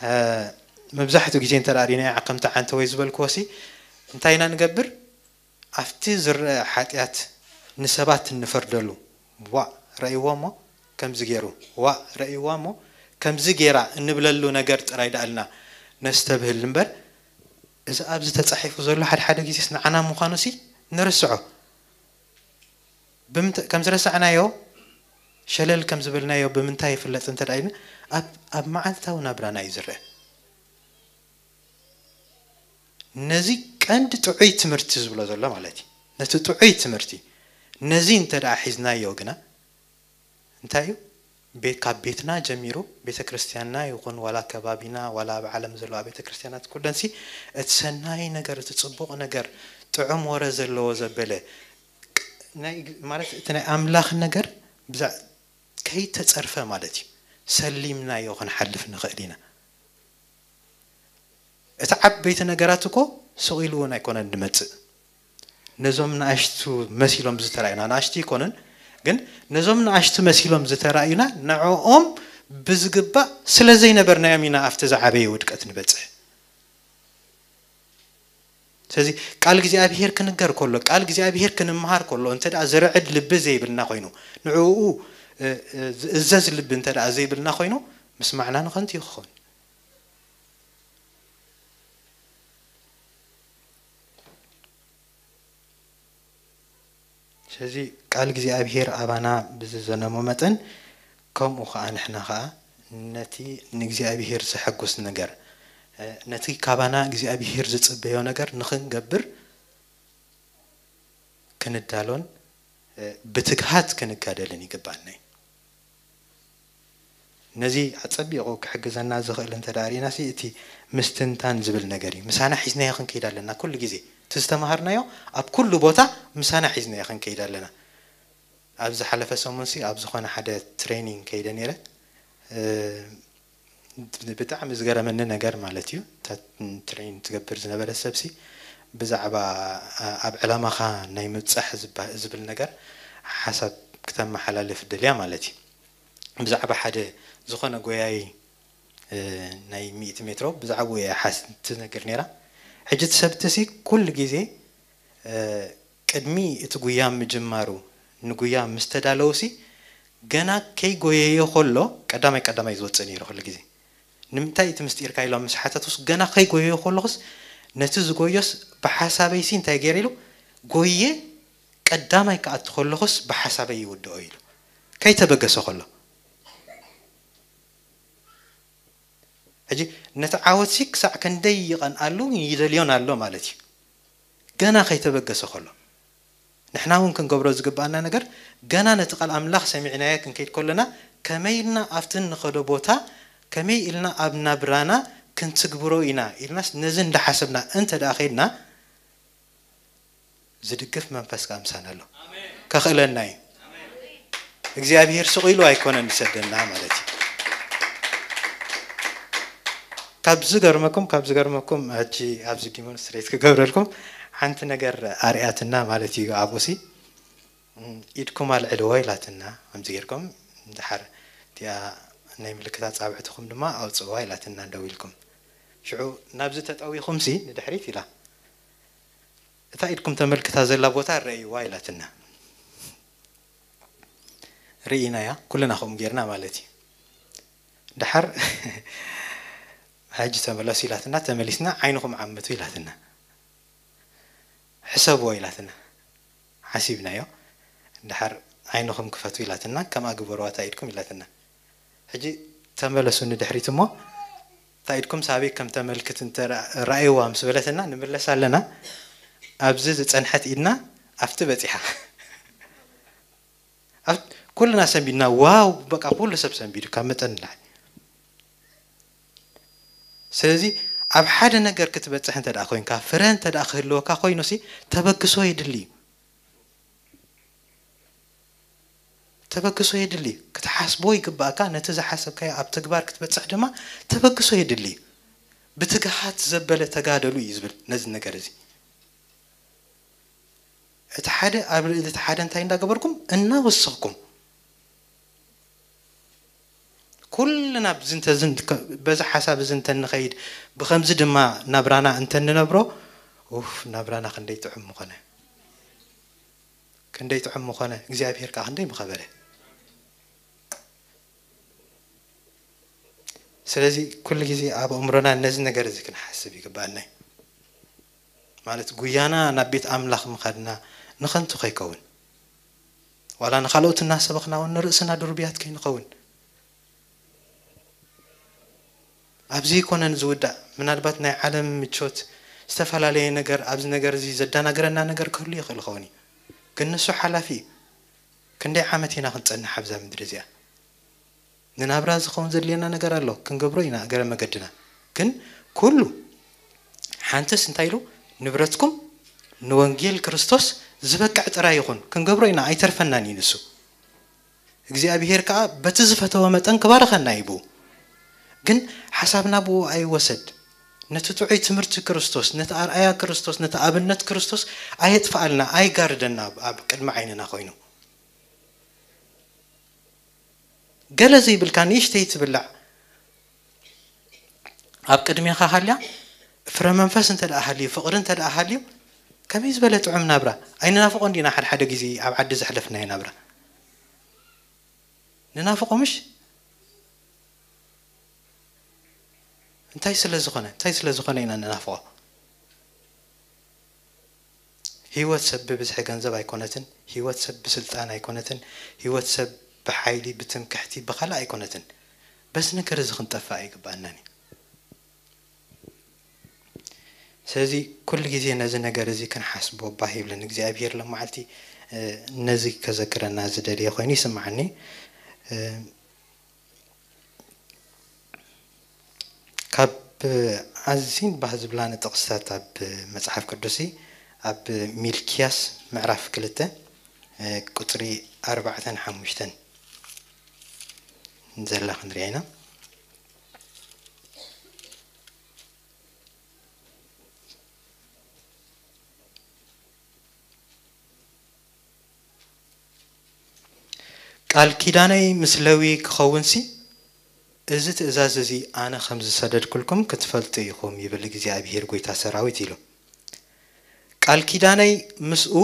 እ፣ መብዛሕትኡ ግዜ እንተ ደኣ ርኢናዮ፣ ከምቲ ዓንተወይ ዝበልክዎ ሲ፣ እንታይ ኢና ንገብር? ኣብቲ ዝረአ ሓጢኣት ንሰባት እንፈርደሉ፣ "ዋእ፣ ረእይዎ እሞ ከምዚ ገይሩ፣ ዋእ፣ ረእይዋ እሞ ከምዚ ገይራ" እንብለሉ ነገር ጥራይ ደኣልና ነስተብህል እምበር፣ እዚ ኣብዚ ተጻሒፉ ዘሎ ሓደ ሓደ ግዜስ ንዓና ምዃኑ ሲ ንርስዖ። ብምንታ-፣ ከም ዝረሳዕናዮ፣ ሸለል ከም ዝበልናዮ ብምንታይ ይፍለጥ እንተ ደኣ ኢልና፣ ኣብ፣ ኣብ መዓልታዊ ናብራና እዩ ዝረአ። ነዚ ቀንዲ ጥዑይ ትምህርቲ ዝብሎ ዘሎ ማለት እዩ። ነቲ ጥዑይ ትምህርቲ፣ ነዚ እንተ ደኣ ሒዝናዮ ግና፣ እንታይ እዩ? ቤት፣ ካብ ቤትና ጀሚሩ፣ ቤተ ክርስቲያንና ይኹን ዋላ ከባቢና፣ ዋላ ኣብ ዓለም ዘለዋ ቤተ ክርስቲያናት ኩለንሲ፣ እቲ ሰናይ ነገር፣ እቲ ጽቡቕ ነገር፣ ጥዑም ወረ ዘለዎ ዘበለ፣ ናይ፣ ማለት፣ እቲ ናይ ኣምላኽ ነገር ብዛ-፣ ከይተጸርፈ ማለት እዩ፣ ሰሊምናዮ ክንሓልፍ ንኽእል ኢና። እቲ ዓበይቲ ነገራት እኮ ስቕ ኢሉ እውን ኣይኮነን ዝመጽእ። ነዞም ንኣሽቱ መሲሎም ዝተራእዩና፣ ንኣሽቱ ኣይኮኑን፣ ግን ነዞም ንኣሽቱ መሲሎም ዝተራእዩና፣ ንዕኦም ብዝግባእ ስለ ዘይነበርናዮም ኢና ኣብቲ ዝዓበየ ውድቀት ንበጽሕ። ስለዚ ቃል እግዚኣብሄር ክንገር ከሎ፣ ቃል እግዚኣብሄር ክንመሃር ከሎ፣ እንተ ደኣ ዝርዕድ ልቢ ዘይብልና ኮይኑ፣ ንዕኡ፣ እ፣ እ፣ ዝእዘዝ ልቢ እንተ ደኣ ዘይብልና ኮይኑ፣ ምስማዕና ንኸንቱ እዩ ክኸውን። ስለዚ ቃል እግዚኣብሄር ኣባና ብዝዘነሞ መጠን፣ ከምኡ ኸዓ ንሕና ኸዓ ነቲ ንእግዚኣብሄር ዘሐጉስ ነገር፣ እ፣ ነቲ ካባና እግዚኣብሄር ዝጽበዮ ነገር ንኽንገብር ክንዳሎን፣ እ፣ ብትግሃት ክንጋደልን ይግባኣና እዩ። ነዚ ኣጸቢቑ ክሕግዘና ዝኽእል እንተ ደኣ ርኢናሲ፣ እቲ ምስትንታን ዝብል ነገር እዩ። ምሳና ሒዝናዮ ክንከይድ ኣለና ኩሉ ግዜ። እቲ እቲ ዝተማሃርናዮ ኣብ ኩሉ ቦታ ምሳና ሒዝናዮ ክንከይድ ኣለና። ኣብ ዝሓለፈ ሰሙንሲ ኣብ ዝኾነ ሓደ ትሬኒንግ ከይደ ነይረ። እ፣ ብጣዕሚ ዝገረመኒ ነገር ማለት እዩ፣ እታ ትሬን ትገብር ዝነበረ ሰብሲ ብዛዕባ፣ እ፣ ኣብ ዕላማኻ ናይ ምብጻሕ ዝባ-፣ ዝብል ነገር ሓሳብ ክተመሓላልፍ ደልያ ማለት እዩ። ብዛዕባ ሓደ ዝኾነ ጎያይ፣ እ፣ ናይ ሚእቲ ሜትሮ ብዛዕባኡ እያ ሓስ-፣ ትነግር ነይራ። ሕጂ እቲ ሰብትሲ ኩሉ ግዜ፣ እ፣ ቅድሚ እቲ ጉያ ምጅማሩ ንጉያ ምስ ተዳለውሲ፣ ገና ከይጎየዮ ከሎ ቀዳማይ ቀዳማይ ዝወፅእ ነይሩ። ኩሉ ግዜ ንምንታይ እቲ ምስጢርካ ኢሎም ምስ ሓተቱስ፣ ገና ከይጎየዮ ከለኹስ ነቲ ዝጎዮስ ብሓሳበይሲ እንታይ ገይረ ኢሉ፣ ጎየ ቀዳማይ ክኣቱ ከለኹስ ብሓሳበይ ይውድኦ ኢሉ፣ ከይተበገሰ ከሎ። ሕጂ ነቲ ዓወትሲ ክሳዕ ክንደይ ይቐንኣሉ ይደልዮን ኣሎ ማለት እዩ። ገና ከይተበገሰ ከሎ ንሕና እውን ክንገብሮ ዝግባኣና ነገር፣ ገና ነቲ ቃል ኣምላኽ ሰሚዕናዮ ክንከይድ ከለና፣ ከመይ ኢልና ኣብቲ እንኸዶ ቦታ፣ ከመይ ኢልና ኣብ ናብራና ክንትግብሮ ኢና ኢልናስ ነዚ እንዳሓሰብና እንተ ደኣ ከይድና፣ ዝድግፍ መንፈስ ከኣ ምሳና ኣሎ። ከኽእለና እዩ። እግዚኣብሔር ስቕ ኢሉ ኣይኮነን ዝሰደና ማለት እዩ። ካብ ዝገርመኩም፣ ካብ ዝገርመኩም፣ ሕጂ ኣብዚ ዲሞንስትሬት ክገብረልኩም፣ ሓንቲ ነገር ኣርያትና ማለት እዩ። ኣብኡሲ፣ እም፣ ኢድኩም ኣልዕልዎ ኢላትና፣ ከምዚ ጌርኩም፣ እንድሓር እቲኣ ናይ ምልክታ ጻብዕትኹም ድማ ኣውጽእዋ ኢላትና፣ ደው ኢልኩም። ሽዑ ናብዚ ተጠዊኹምሲ ንድሕሪት ኢላ፣ እታ ኢድኩም ተመልክታ ዘላ ቦታ ረእይዋ ኢላትና። ርኢናያ፣ ኩልና ከምኡ ጌርና ማለት እዩ። ደሓር ሕጂ ተመለሱ ኢላትና፣ ተመሊስና ዓይንኹም ዓምቱ ኢላትና። ሕሰብዎ ኢላትና። ሓሲብናዮ። ደሓር ዓይንኹም ክፈቱ ኢላትና፣ ከምኣ ግበርዋ እታ ኢድኩም ኢላትና። ሕጂ ተመለሱ ንድሕሪት እሞ፣ እታ ኢድኩም ሳበይ ከም ተመልክት እንተ ረኣይዋ ምስ በለትና፣ ንምለስ ኣለና። ኣብዚ ዝጸንሐት ኢድና ኣብቲ በጺሓ። ኣብ-፣ ኩልና ሰንቢድና፣ ዋው፣ በቃ ኩሉ ሰብ ሰንቢዱ፣ ካብ መጠን ንላዕሊ። ስለዚ ኣብ ሓደ ነገር ክትበጽሕ እንተ ደኣ ኮይንካ፣ ፍረ እንተ ደኣ ክህልወካ ኮይኑሲ፣ ተበግሶ የድሊ እዩ። ተበግሶ የድሊ እዩ። ክትሓስቦ ይግባእካ፣ ነቲ ዝሓሰብካዮ ኣብ ተግባር ክትበጽሕ ድማ ተበግሶ የድሊ እዩ። ብትግሃት ዘበለ ተጋደሉ እዩ ዝብል ነዚ ነገር እዚ። እቲ ሓደ ኣብ ልዕሊ እቲ ሓደ እንታይ እንዳገበርኩም? እናወሰኽኩም። ኩልና ብዚ እንተ-፣ ዝን-፣ ከ-፣ በዚ ሓሳብ እዚ እንተ ንኸይድ፣ ብኸምዚ ድማ ናብራና እንተ ንነብሮ፣ ኡፍ፣ ናብራና ክንደይ ጥዑም ምኾነ። ክንደይ ጥዑም ምኾነ፣ እግዚኣብሔር ከኣ ክንደይ ምኸበረ። ስለዚ ኩሉ ግዜ ኣብ ኣእምሮና ነዚ ነገር እዚ ክንሓስብ ይግባኣና እዩ። ማለት ጉያና ናብ ቤት ኣምላኽ ምኻድና ንኸንቱ ከይከውን፣ ዋላ ንኻልኦት እናሰበኽና እውን ንርእስና ድሩብያት ከይንኸውን። ኣብዚ ኣይኮነን ዝውዳእ። ምናልባት ናይ ዓለም ምቾት፣ ዝተፈላለየ ነገር ኣብዚ ነገር እዚ ዘደናግረና ነገር ክህሉ ይኽእል ይኸውን እዩ። ግን ንሱ ሓላፊ እዩ። ክንደይ ዓመት ኢና ክንጸንሕ ኣብዛ ምድሪ እዚኣ? ንናብራ ዝኸውን ዘድልየና ነገር ኣሎ፣ ክንገብሮ ኢና እገረ መገድና። ግን ኩሉ ሓንትስ እንታይ ኢሉ? ንብረትኩም ንወንጌል ክርስቶስ ዝበቅዕ ጥራይ ይኹን። ክንገብሮ ኢና፣ ኣይተርፈናን እዩ ንሱ። እግዚኣብሔር ከኣ በቲ ዝፈተወ መጠን ክባርኸና እዩ ብኡ። ግን ሓሳብና ብኡ ኣይወሰድ። ነቲ ጥዑይ ትምህርቲ ክርስቶስ፣ ነቲ ኣርኣያ ክርስቶስ፣ ነቲ ኣብነት ክርስቶስ ኣየጥፍኣልና፣ ኣይጋርደና ኣብ፣ ኣብ ቅድሚ ዓይንና ኮይኑ። ገለ ዘይብልካ ንእሽተይ ትብላዕ ኣብ ቅድሜኻ ሃልያ፣ ፍረ መንፈስ እንተ ደኣ ሃልዩ፣ ፍቕሪ እንተ ደኣ ሃልዩ፣ ከመይ ዝበለ ጥዑም ናብራ። ኣይንናፍቖን ዲና ሓደ ሓደ ግዜ ኣብ ዓዲ ዘሕለፍናዮ ናብራ? ንናፍቖ ምሽ? እንታይ ስለ ዝኾነ፣ እንታይ ስለ ዝኾነ ኢና ንናፍቖ? ህይወት ሰብ ብብዝሒ ገንዘብ ኣይኮነትን፣ ህይወት ሰብ ብስልጣን ኣይኮነትን፣ ህይወት ሰብ ብሓይሊ፣ ብትምክሕቲ፣ ብኻልእ ኣይኮነትን። በዚ ነገር እዚ ክንጠፍእ ኣይግባኣናን እዩ። ስለዚ ኩሉ ግዜ ነዚ ነገር እዚ ክንሓስቦ ባህ ይብለኒ። እግዚኣብሔር ሎማዓልቲ፣ እ፣ ነዚ ከዘክረና ዝደልየ ኮይኑ ይስምዓኒ። እ፣ ካብ ኣዝየን ባህ ዝብላኒ ጥቕስታት ኣብ መጽሓፍ ቅዱስ፣ ኣብ ሚልክያስ ምዕራፍ ክልተ ቁፅሪ ኣርባዕተን ሓሙሽተን ዘላ ክንሪኣ ኢና። ቃል ኪዳነይ ምስ ለዊ ክኸውንሲ፣ እዚ ትእዛዝ እዚ ኣነ ከም ዝሰደድኩልኩም ክትፈልጡ ኢኹም፣ ይብል እግዚኣብሄር ጐይታ ሰራዊት፣ ኢሉ። ቃል ኪዳነይ ምስኡ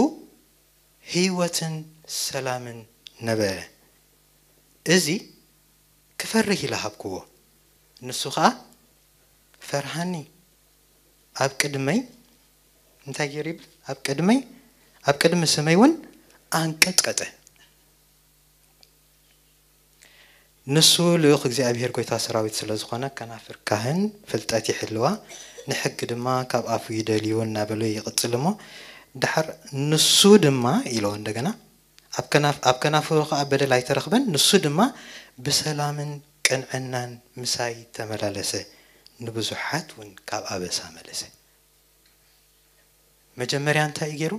ህይወትን ሰላምን ነበረ። እዚ ክፈርህ ኢለ ሃብክዎ፣ ንሱ ኸኣ ፈርሃኒ። ኣብ ቅድመይ እንታይ ገይሩ ይብል? ኣብ ቅድመይ፣ ኣብ ቅድሚ ስመይ እውን ኣንቀጥቀጠ። ንሱ ልኡኽ እግዚኣብሄር ጐይታ ሰራዊት ስለ ዝኾነ፣ ከናፍር ካህን ፍልጠት ይሕልዋ፣ ንሕጊ ድማ ካብ ኣፉ ይደልዩ እናበለ ይቕጽል እሞ፣ ደሓር ንሱ ድማ ኢሎ እንደገና፣ ኣብ ከናፍ-፣ ኣብ ከናፍሩ ኸኣ በደል ኣይተረኽበን፣ ንሱ ድማ ብሰላምን ቅንዕናን ምሳይ ተመላለሰ፣ ንብዙሓት እውን ካብ ኣበሳ መለሰ። መጀመርያ እንታይ እዩ ገይሩ?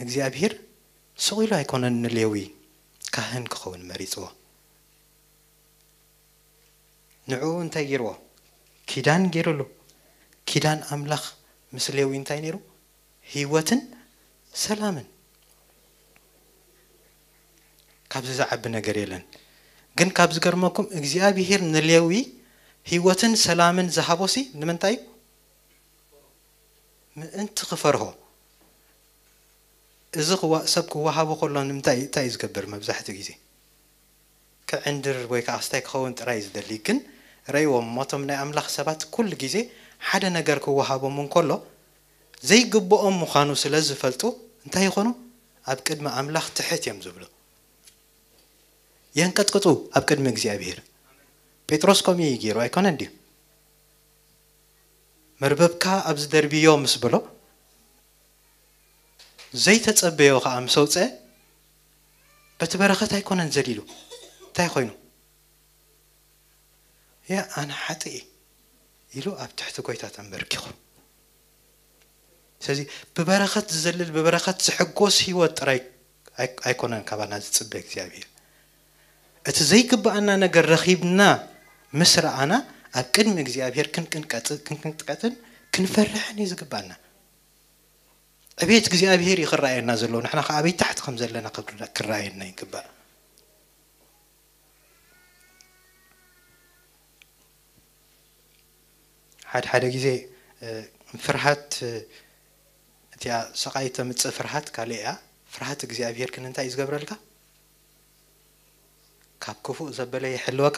እግዚኣብሄር ስቕ ኢሉ ኣይኮነን ንሌዊ ካህን ክኸውን መሪጽዎ። ንዕኡ እንታይ ገይርዎ? ኪዳን ገይሩሉ። ኪዳን ኣምላኽ ምስ ሌዊ እንታይ ነይሩ? ህይወትን ሰላምን። ካብዚ ዝዓቢ ነገር የለን። ግን ካብ ዝገርመኩም እግዚኣብሄር ንሌዊ ህይወትን ሰላምን ዝሃቦሲ ንምንታይ እዩ? ምእንቲ ክፈርሆ። እዚ ክዋ-፣ ሰብ ክወሃቦ ከሎ ንምንታይ፣ እንታይ እዩ ዝገብር መብዛሕትኡ ግዜ? ክዕንድር ወይ ከዓ ስታይ ክኸውን ጥራይ እዩ ዝደሊ። ግን ረእይዎም እሞ፣ እቶም ናይ ኣምላኽ ሰባት ኩሉ ግዜ ሓደ ነገር ክወሃቦም እንከሎ፣ ዘይግብኦም ምዃኑ ስለ ዝፈልጡ እንታይ ይኾኑ? ኣብ ቅድሚ ኣምላኽ ትሕት እዮም ዝብሉ። የንቀጥቅጡ ኣብ ቅድሚ እግዚኣብሄር። ጴጥሮስ ከምኡ እዩ ገይሩ ኣይኮነን ድዩ? መርበብካ ኣብዚ ደርብዮ ምስ በሎ፣ ዘይተጸበዮ ከኣ ምስ ኣውጽአ፣ በቲ በረኸት ኣይኮነን ዘሊሉ። እንታይ ኮይኑ? ያ ኣነ ሓጥእ እየ ኢሉ ኣብ ትሕቲ ጐይታ ተንበርኪኹ። ስለዚ ብበረኸት ዝዘልል፣ ብበረኸት ዝሕጎስ ህይወት ጥራይ ኣይ-፣ ኣይኮነን ካባና ዝጽበ እግዚኣብሄር። እቲ ዘይግብኣና ነገር ረኺብና ምስ ረኣና፣ ኣብ ቅድሚ እግዚኣብሄር ክንቅንቀጥ-፣ ክንቅንጥቀጥን ክንፈርሕን እዩ ዝግብኣና። ዕቤት እግዚኣብሄር እዩ ክረኣየና ዘለዎ፣ ንሕና ከኣ ኣበይ ታሕቲ ከም ዘለና ክረ-፣ ክረኣየና ይግባእ። ሓደ ሓደ ግዜ፣ እ፣ ፍርሃት፣ እ፣ እቲኣ ስቓይ ተምጽእ ፍርሃት ካልእ እያ። ፍርሃት እግዚኣብሄር ግን እንታይ እዩ ዝገብረልካ? ካብ ክፉእ ዘበለ ይሕልወካ።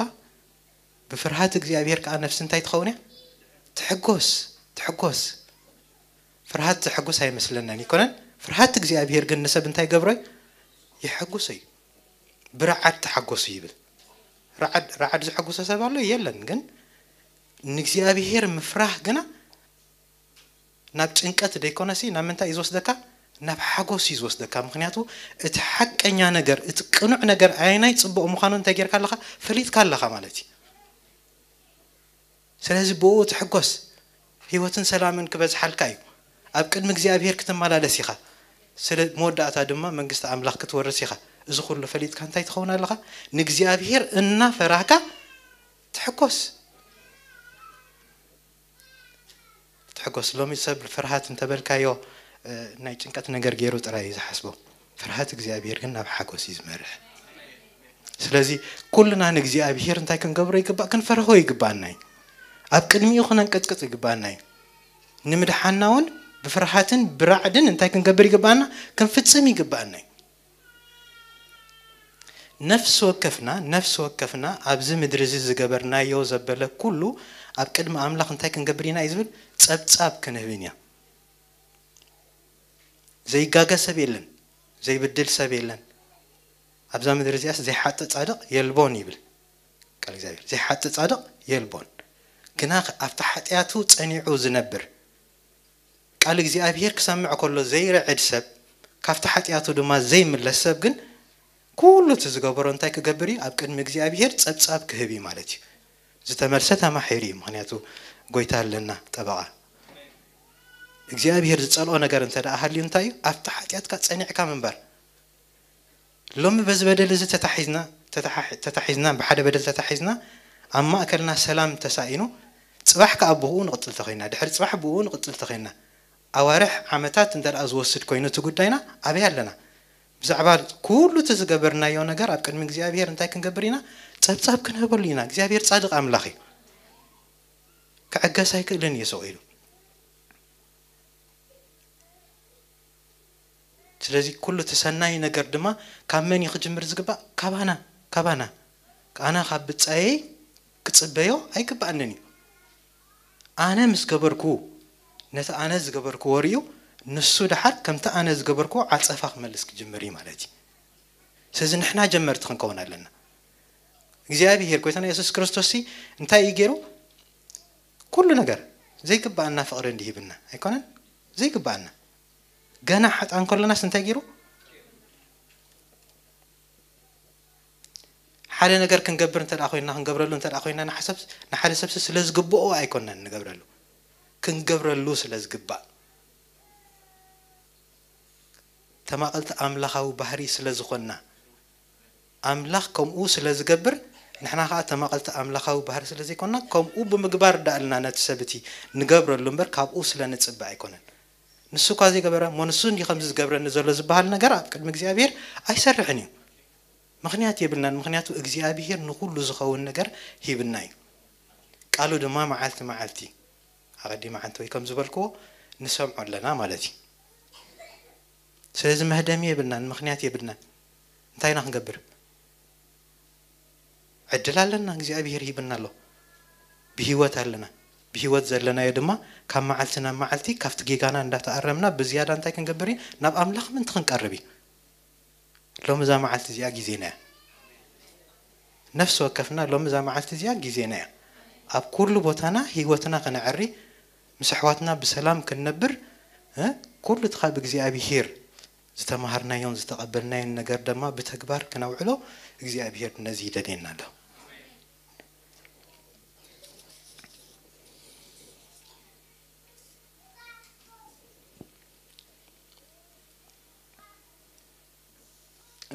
ብፍርሃት እግዚኣብሄር ከኣ ነፍሲ እንታይ ትኸውን እያ? ትሕጎስ፣ ትሕጎስ። ፍርሃት ዘሐጉስ ኣይመስለናን ይኮነን። ፍርሃት እግዚኣብሄር ግን ንሰብ እንታይ ገብሮ እዩ? የሐጉሶ እዩ። ብረዓድ ተሓጎሱ ይብል። ረዓድ፣ ረዓድ ዘሐጉሶ ሰብ ኣሎ? የለን። ግን ንእግዚኣብሄር ምፍራህ ግና ናብ ጭንቀት ደይኮነሲ፣ ናብ ምንታይ እዩ ዝወስደካ? ናብ ሓጎስ እዩ ዝወስደካ። ምኽንያቱ እቲ ሓቀኛ ነገር፣ እቲ ቅኑዕ ነገር ኣየናይ ጽቡቕ ምዃኑ እንታይ ጌርካ ኣለኻ? ፈሊጥካ ኣለኻ ማለት እዩ። ስለዚ ብኡ ትሕጎስ፣ ህይወትን ሰላምን ክበዝሓልካ እዩ። ኣብ ቅድሚ እግዚኣብሄር ክትመላለስ ኢኻ። ስለ መወዳእታ ድማ መንግስቲ ኣምላኽ ክትወርስ ኢኻ። እዚ ኩሉ ፈሊጥካ እንታይ ትኸውን ኣለኻ? ንእግዚኣብሄር እናፈራህካ ትሕጎስ። ትሕጎስ። ሎሚ ሰብ ፍርሃት እንተበልካዮ፣ እ፣ ናይ ጭንቀት ነገር ገይሩ ጥራይ እዩ ዝሓስቦ። ፍርሃት እግዚኣብሄር ግን ናብ ሓጎስ እዩ ዝመርሕ። ስለዚ ኩልና ንእግዚኣብሄር እንታይ ክንገብሮ ይግባእ? ክንፈርሆ ይግባኣና እዩ። ኣብ ቅድሚኡ ክነንቀጥቅጥ ይግባኣና እዩ። ንምድሓንና እውን ብፍርሃትን ብራዕድን እንታይ ክንገብር ይግባኣና? ክንፍጽም ይግባኣና እዩ። ነፍሲ ወከፍና፣ ነፍሲ ወከፍና ኣብዚ ምድሪ እዚ ዝገበርናዮ ዘበለ ኩሉ ኣብ ቅድሚ ኣምላኽ እንታይ ክንገብር ኢና እዩ ዝብል? ጸብጻብ ክንህብን ኢና። ዘይጋገ ሰብ የለን፣ ዘይብድል ሰብ የለን። ኣብዛ ምድሪ እዚኣስ ዘይሓጥእ ጻድቕ የልቦን ይብል ቃል እግዚኣብሔር። ዘይሓጥእ ጻድቕ የልቦን። ግና ኣብቲ ሓጢኣቱ ጸኒዑ ዝነብር፣ ቃል እግዚኣብሔር ክሰምዕ ከሎ ዘይርዕድ ሰብ፣ ካብቲ ሓጢኣቱ ድማ ዘይምለስ ሰብ ግን ኩሉ እቲ ዝገበሮ እንታይ ክገብር እዩ? ኣብ ቅድሚ እግዚኣብሔር ጸብጻብ ክህብ እዩ ማለት እዩ። ዝተመልሰ ተማሒሩ እዩ። ምኽንያቱ ጎይታ ኣለና ጠበቓ። እግዚኣብሔር ዝጸልኦ ነገር እንተ ደኣ ሃልዩ እንታይ እዩ? ኣብቲ ሓጢኣትካ ጸኒዕካ ምንባር። ሎሚ በዚ በደል እዚ ተታሒዝና፣ ተታሓ-፣ ተታሒዝና፣ ብሓደ በደል ተታሒዝና፣ ኣብ ማእከልና ሰላም ተሳኢኑ፣ ጽባሕ ከኣ ብኡ ንቕጽል ተኾይና፣ ድሕሪ ጽባሕ ብኡ ንቕጽል ተኾይና፣ ኣዋርሕ፣ ዓመታት እንተ ደኣ ዝወስድ ኮይኑ እቲ ጉዳይና፣ ኣበይ ኣለና? ብዛዕባ ኩሉ እቲ ዝገበርናዮ ነገር ኣብ ቅድሚ እግዚኣብሔር እንታይ ክንገብር ኢና? ጸብጻብ ክንህበሉ ኢና። እግዚኣብሔር ጻድቕ ኣምላኽ እዩ። ክዕገስ ኣይክእልን እዩ ስቕ ኢሉ። ስለዚ ኩሉ እቲ ሰናይ ነገር ድማ ካብ መን እዩ ክጅምር ዝግባእ? ካባና፣ ካባና። ኣነ ካብ ብጻየይ ክጽበዮ ኣይግባኣንን እዩ። ኣነ ምስ ገበርኩ፣ ነቲ ኣነ ዝገበርኩዎ ርእዩ፣ ንሱ ደሓር ከምቲ ኣነ ዝገበርኩዎ ዓጸፋ ክመልስ ክጅምር እዩ ማለት እዩ። ስለዚ ንሕና ጀመርቲ ክንከውን ኣለና። እግዚኣብሔር ጎይታና የሱስ ክርስቶስ ሲ እንታይ እዩ ገይሩ? ኩሉ ነገር ዘይግባኣና ፍቕሪ እንዲሂብና ኣይኮነን? ዘይግባኣና። ገና ሓጣን ከለናስ እንታይ ገይሩ? ሓደ ነገር ክንገብር እንተ ደኣ ኮይንና፣ ክንገብረሉ እንተ ደኣ ኮይንና፣ ንሓሰብ-፣ ንሓደ ሰብሲ ስለ ዝግብኦ ኣይኮነን ንገብረሉ። ክንገብረሉ ስለ ዝግባእ። ተማቐልቲ ኣምላኻዊ ባህሪ ስለ ዝኾንና፣ ኣምላኽ ከምኡ ስለ ዝገብር፣ ንሕና ኸኣ ተማቐልቲ ኣምላኻዊ ባህሪ ስለ ዘይኮንና፣ ከምኡ ብምግባር ደኣ ኢልና ነቲ ሰብ እቲ ንገብረሉ እምበር፣ ካብኡ ስለ ንጽበ ኣይኮነን። ንሱ እኳ ዘይገበረ፣ እሞ ንሱ እንዲዩ ከምዚ ዝገብረኒ ዘሎ ዝበሃል ነገር ኣብ ቅድሚ እግዚኣብሔር ኣይሰርሕን እዩ። ምኽንያት የብልናን። ምኽንያቱ እግዚኣብሔር ንኹሉ ዝኸውን ነገር ሂብና እዩ። ቃሉ ድማ መዓልቲ መዓልቲ፣ ኣቐዲመ ሓንቲ ወይ ከም ዝበልክዎ፣ ንሰምዖ ኣለና ማለት እዩ። ስለዚ መህደሚ የብልናን፣ ምኽንያት የብልናን። እንታይ ኢና ክንገብር? ዕድል ኣለና፣ እግዚኣብሔር ሂብና ኣሎ። ብህይወት ኣለና። ብህይወት ዘለናዮ ድማ ካብ መዓልቲ ናብ መዓልቲ ካብቲ ጌጋና እንዳተኣረምና ብዝያዳ እንታይ ክንገብር እዩ? ናብ ኣምላኽ ምእንቲ ክንቀርብ እዩ። ሎሚ እዛ መዓልቲ እዚኣ ግዜና እያ። ነፍሲ ወከፍና ሎሚ እዛ መዓልቲ እዚኣ ግዜና እያ። ኣብ ኩሉ ቦታና ህይወትና ከነዕሪ፣ ምስ ኣሕዋትና ብሰላም ክንነብር፣ እ፣ ኩሉ እቲ ካብ እግዚኣብሄር ዝተማሃርናዮን ዝተቐበልናዮን ነገር ድማ ብተግባር ክነውዕሎ እግዚኣብሄር ነዚ ይደልየና ኣሎ።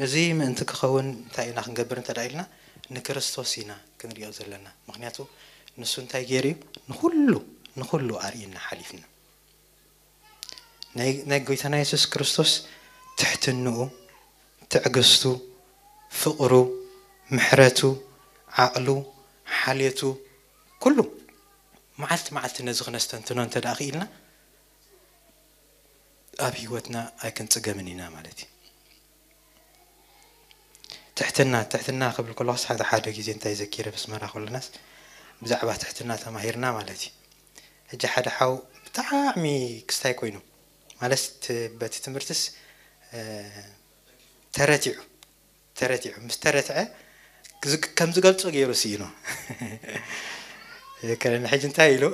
እዚ ምእንቲ ክኸውን እንታይ ኢና ክንገብር እንተ ደኣ ኢልና፣ ንክርስቶስ ኢና ክንሪኦ ዘለና። ምኽንያቱ ንሱ እንታይ ገይሩ እዩ? ንኹሉ፣ ንኹሉ ኣርእዩና ሓሊፍና። ናይ፣ ናይ ጎይታና የሱስ ክርስቶስ ትሕትንኡ፣ ትዕግስቱ፣ ፍቕሩ፣ ምሕረቱ፣ ዓቕሉ፣ ሓልዮቱ፣ ኩሉ መዓልቲ መዓልቲ ነዚ ክነስተንትኖ እንተ ደኣ ክኢልና፣ ኣብ ህይወትና ኣይክንጽገምን ኢና ማለት እዩ። ትሕትና፣ ትሕትና ክብል ከለኹስ ሓደ ሓደ ግዜ እንታይ ዘኪረ፣ ኣስመራ ከለናስ ብዛዕባ ትሕትና ተማሂርና ማለት እዩ። ሕጂ ሓደ ሓው ብጣዕሚ ክስታይ ኮይኑ፣ ማለት በቲ ትምህርትስ፣ እ፣ ተረቲዑ፣ ተረቲዑ፣ ምስ ተረትዐ ዝግ-፣ ከም ዝገልጾ ገይሩ ስኢኑ። የከረኒ ሕጂ እንታይ ኢሉ?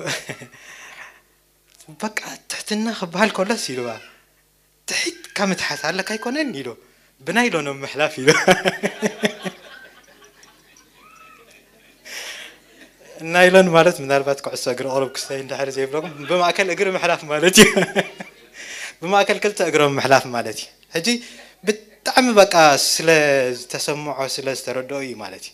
በቃ ትሕትና ክበሃል ከሎስ ኢሉዋ፣ ትሒትካ ምትሓዝ ኣለካ ኣይኮነን ኢሉ፣ ብናይሎን ኣብ ምሕላፍ ኢሉ። ናይሎን ማለት ምናልባት ኩዕሶ እግሪ ቁሩብ ክስታይ እንድሕር ዘይብለኩም፣ ብማእከል እግሪ ምሕላፍ ማለት እዩ። ብማእከል ክልተ እግሮም ምሕላፍ ማለት እዩ። ሕጂ ብጣዕሚ በቃ ስለ ዝተሰምዖ፣ ስለ ዝተረድኦ እዩ ማለት እዩ።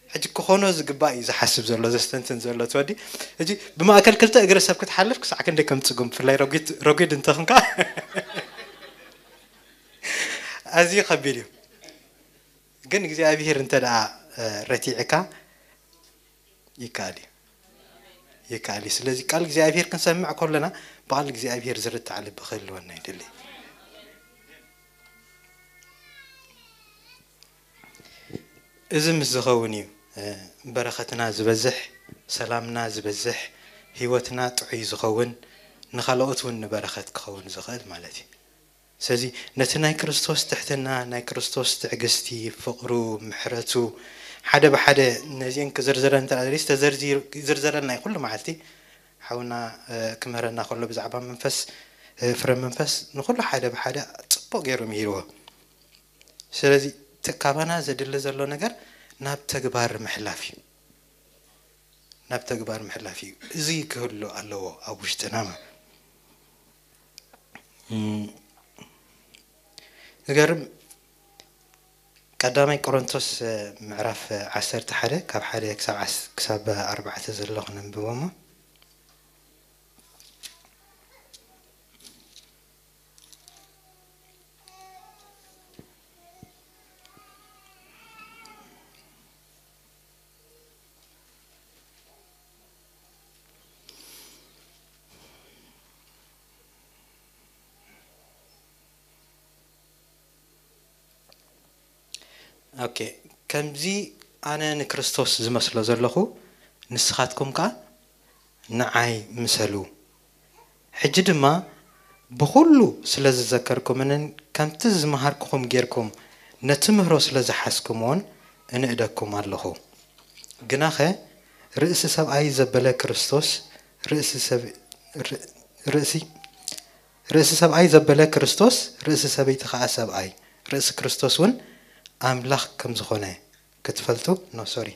ሕጂ ክኾኖ ዝግባእ እዩ ዝሓስብ ዘሎ፣ ዘስተንትን ዘሎ እቲ ወዲ። ሕጂ ብማእከል ክልተ እግሪ ሰብ ክትሓልፍ ክሳዕ ክንደይ ከም ትጽጉም፣ ብፍላይ ረጒድ፣ ረጒድ እንተኹንካ ኣዝዩ ከቢድ እዩ። ግን እግዚኣብሄር እንተ ደኣ፣ እ፣ ረቲዕካ ይከኣል እዩ። ይከኣል እዩ። ስለዚ ቃል እግዚኣብሄር ክንሰምዕ ከለና ብቃል እግዚኣብሄር ዝርታዕ ልቢ ክህልወና ይደሊ። እዚ ምስ ዝኸውን እዩ፣ እ፣ በረኸትና ዝበዝሕ፣ ሰላምና ዝበዝሕ፣ ህይወትና ጥዑይ ዝኸውን፣ ንኻልኦት እውን ንበረኸት ክኸውን ዝኽእል ማለት እዩ። ስለዚ ነቲ ናይ ክርስቶስ ትሕትና፣ ናይ ክርስቶስ ትዕግስቲ፣ ፍቕሩ፣ ምሕረቱ፣ ሓደ ብሓደ ነዚአን ክዝርዝረን እንተ ደኣ ደሊስ ተዘርዚሩ፣ ይዝርዘረልና እዩ ኩሉ መዓልቲ። ሓውና፣ እ፣ ክምህረና ከሎ ብዛዕባ መንፈስ፣ እ፣ ፍረ መንፈስ ንኹሉ ሓደ ብሓደ ጽቡቕ ገይሩ ምሂርዎ። ስለዚ እቲ ካባና ዘድሊ ዘሎ ነገር ናብ ተግባር ምሕላፍ እዩ። ናብ ተግባር ምሕላፍ እዩ። እዚ ክህሉ ኣለዎ ኣብ ውሽጥና ማለት። እም፣ ዝገርም። ቀዳማይ ቆሮንቶስ፣ እ፣ ምዕራፍ፣ እ፣ ዓሰርተ ሓደ ካብ ሓደ ክሳብ ዓስ-፣ ክሳብ ኣርባዕተ ዘሎ ክነንብቦ እሞ። ኦኬ፣ ከምዚ ኣነ ንክርስቶስ ዝመስሎ ዘለኹ፣ ንስኻትኩም ከኣ ንዓይ ምሰሉ። ሕጂ ድማ ብኹሉ ስለ ዝዘከርኩምንን ከምቲ ዝመሃርኩኹም ጌርኩም ነቲ ምህሮ ስለ ዝሓዝኩምዎን እንእደኩም ኣለኹ። ግናኸ ርእሲ ሰብኣይ ዘበለ ክርስቶስ ርእሲ ሰብ-፣ ር-፣ ርእሲ፣ ርእሲ ሰብኣይ ዘበለ ክርስቶስ ርእሲ ሰበይቲ ኸዓ ሰብኣይ፣ ርእሲ ክርስቶስ እውን ኣምላኽ ከም ዝኾነ ክትፈልጡ። ኖ፣ ሶሪ።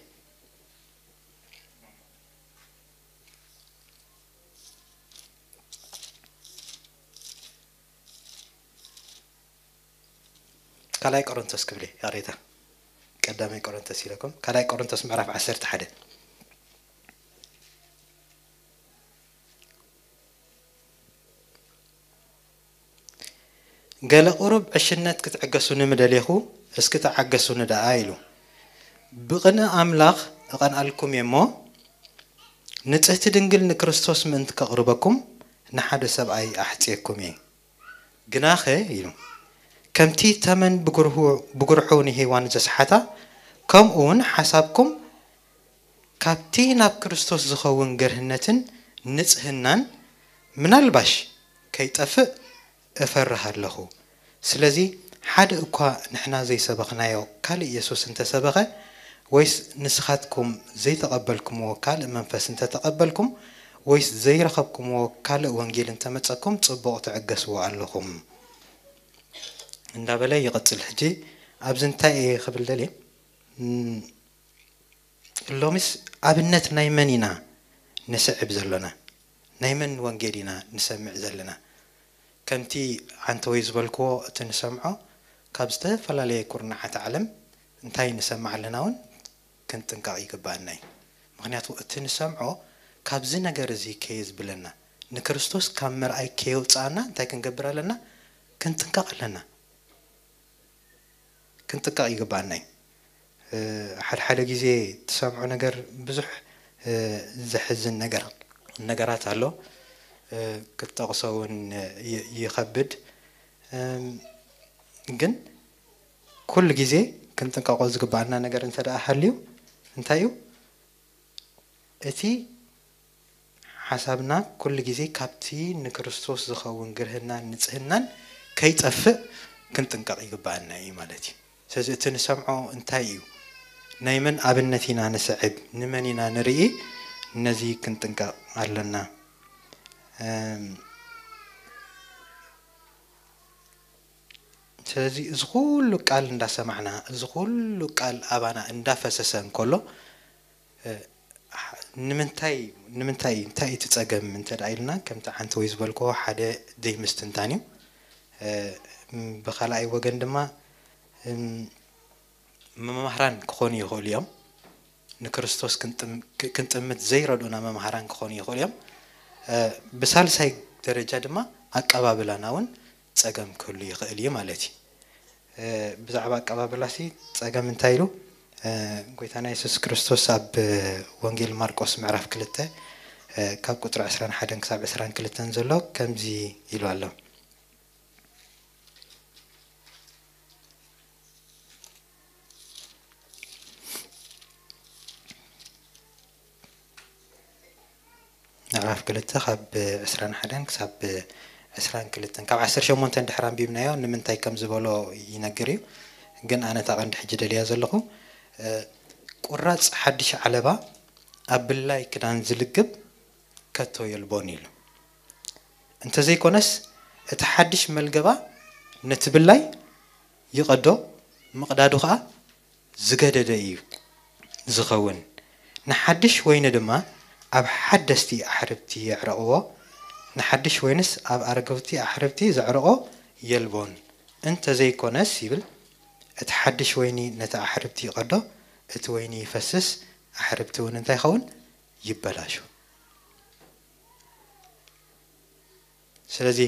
ካልኣይ ቆሮንቶስ ክብል እየ፣ ይቕሬታ። ቀዳማይ ቆሮንቶስ ኢለኩም፣ ካልኣይ ቆሮንቶስ ምዕራፍ ዓሰርተ ሓደ። ገለ ቁሩብ ዕሽነት ክትዕገሱኒ ምደሌኹ፣ እስኪ ተዓገሱኒ ደኣ ኢሉ። ብቕንኢ ኣምላኽ እቐንኣልኩም እየ እሞ፣ ንጽህቲ ድንግል ንክርስቶስ ምእንቲ ከቕርበኩም ንሓደ ሰብኣይ ኣሕጽየኩም እየ። ግናኸ ኢሉ፣ ከምቲ ተመን ብጉርሁ-፣ ብጉርሑ ንሄዋን ዘስሓታ፣ ከምኡ እውን ሓሳብኩም ካብቲ ናብ ክርስቶስ ዝኸውን ገርህነትን ንጽህናን ምናልባሽ ከይጠፍእ እፈርህ ኣለኹ። ስለዚ ሓደ እኳ ንሕና ዘይሰበኽናዮ ካልእ የሱስ እንተሰበኸ፣ ወይስ ንስኻትኩም ዘይተቐበልኩምዎ ካልእ መንፈስ እንተተቐበልኩም፣ ወይስ ዘይረኸብኩምዎ ካልእ ወንጌል እንተመጸኩም፣ ጽቡቕ ትዕገስዎ ኣለኹም። እንዳበለ ይቕጽል። ሕጂ ኣብዚ እንታይ እየ ክብል ደልየ? ም፣ ሎሚስ ኣብነት ናይ መን ኢና ንስዕብ ዘሎና? ናይ መን ወንጌል ኢና ንሰምዕ ዘለና? ከምቲ ዓንተወይ ዝበልክዎ፣ እቲ ንሰምዖ ካብ ዝተፈላለየ ኩርናዓት ዓለም እንታይ ንሰምዕ ኣለና እውን ክንጥንቀቕ ይግባኣና እዩ። ምኽንያቱ እቲ ንሰምዖ ካብዚ ነገር እዚ ከየዝብለና፣ ንክርስቶስ ካብ ምርኣይ ከየውፅኣና እንታይ ክንገብር ኣለና? ክንጥንቀቕ ኣለና። ክንጥንቀቕ ይግባኣና እዩ። እ፣ ሓደ ሓደ ግዜ ትሰምዖ ነገር ብዙሕ፣ እ፣ ዘሕዝን ነገር፣ ነገራት ኣሎ። እ፣ ክትጠቕሶ እውን ይ-፣ ይኸብድ። እም፣ ግን ኩሉ ግዜ ክንጥንቀቖ ዝግባኣና ነገር እንተ ደኣ ሃልዩ እንታይ እዩ? እቲ ሓሳብና ኩሉ ግዜ ካብቲ ንክርስቶስ ዝኸውን ግርህናን ንጽህናን ከይጠፍእ ክንጥንቀቕ ይግባኣና እዩ ማለት እዩ። ስለዚ እቲ ንሰምዖ እንታይ እዩ? ናይ መን ኣብነት ኢና ንስዕብ? ንመን ኢና ንርኢ? ነዚ ክንጥንቀቕ ኣለና። እም፣ ስለዚ እዚ ኩሉ ቃል እንዳሰማዕና፣ እዚ ኩሉ ቃል ኣባና እንዳፈሰሰ እንከሎ፣ እ፣ ንምንታይ፣ ንምንታይ፣ እንታይ እዩ እቲ ጸገም እንተ ደኣ ኢልና፣ ከምቲ ዓንተወይ ዝበልክዎ ሓደ ዘይምስትንታን እዩ። እ፣ ም-፣ ብኻልኣይ ወገን ድማ፣ እም፣ መማህራን ክኾኑ ይኽእሉ እዮም። ንክርስቶስ ክንጥም-፣ ክ-፣ ክንጥምት ዘይረድኡና መማህራን ክኾኑ ይኽእሉ እዮም። እ፣ ብሳልሳይ ደረጃ ድማ ኣቀባብላና እውን ጸገም ክህሉ ይኽእል እዩ ማለት እዩ። እ፣ ብዛዕባ ኣቀባብላሲ ጸገም እንታይ ኢሉ? እ፣ ጎይታና የሱስ ክርስቶስ ኣብ ወንጌል ማርቆስ ምዕራፍ ክልተ፣ እ፣ ካብ ቁጽሪ ዕስራን ሓደን ክሳብ ዕስራን ክልተን ዘሎ ከምዚ ኢሉ ኣሎ። ምዕራፍ ክልተ ካብ ዕስራን ሓደን ክሳብ ዕስራን ክልተን፣ ካብ ዓሰርተ ሸሞንተ ድሕሪ ኣንቢብናዮ ንምንታይ ከም ዝበሎ ይነግር እዩ። ግን ኣነ እታ ቀንዲ ሕጂ ደልያ ዘለኹ፣ እ፣ ቁራጽ ሓድሽ ዓለባ ኣብ ብላይ ክዳን ዝልግብ ከቶ የልቦን ኢሉ። እንተዘይኮነስ እቲ ሓድሽ መልገባ ነቲ ብላይ ይቐዶ፣ ምቕዳዱ ኸኣ ዝገደደ እዩ ዝኸውን። ንሓድሽ ወይኒ ድማ ኣብ ሓደስቲ ኣሕርብቲ የዕረቕዎ፣ ንሓድሽ ወይንስ ኣብ ኣረገውቲ ኣሕርብቲ ዘዕርቖ የልቦን። እንተዘይኮነስ ይብል፣ እቲ ሓድሽ ወይኒ ነቲ ኣሕርብቲ ይቐዶ፣ እቲ ወይኒ ይፈስስ፣ ኣሕርብቲ እውን እንታይ ይኸውን? ይበላሹ። ስለዚ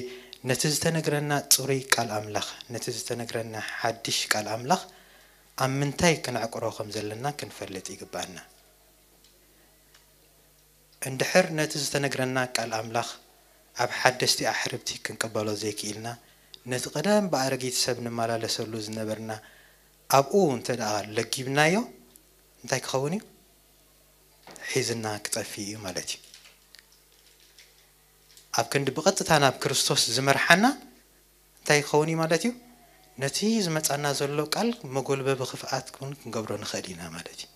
ነቲ ዝተነግረና ጽሩይ ቃል ኣምላኽ፣ ነቲ ዝተነግረና ሓድሽ ቃል ኣምላኽ ኣብ ምንታይ ክነዕቅሮ ከም ዘለና ክንፈልጥ ይግባኣና። እንድሕር ነቲ ዝተነግረና ቃል ኣምላኽ ኣብ ሓደስቲ ኣሕርብቲ ክንቅበሎ ዘይክኢልና፣ ነቲ ቀደም ብኣረጊት ሰብ ንመላለሰሉ ዝነበርና ኣብኡ እንተ ደኣ ለጊብናዮ፣ እንታይ ክኸውን እዩ? ሒዝና ክጠፍእ እዩ ማለት እዩ። ኣብ ክንዲ ብቐጥታ ናብ ክርስቶስ ዝመርሓና እንታይ ክኸውን እዩ ማለት እዩ? ነቲ ዝመጻና ዘሎ ቃል መጎልበቢ ክፍኣት እውን ክንገብሮ ንኽእል ኢና ማለት እዩ።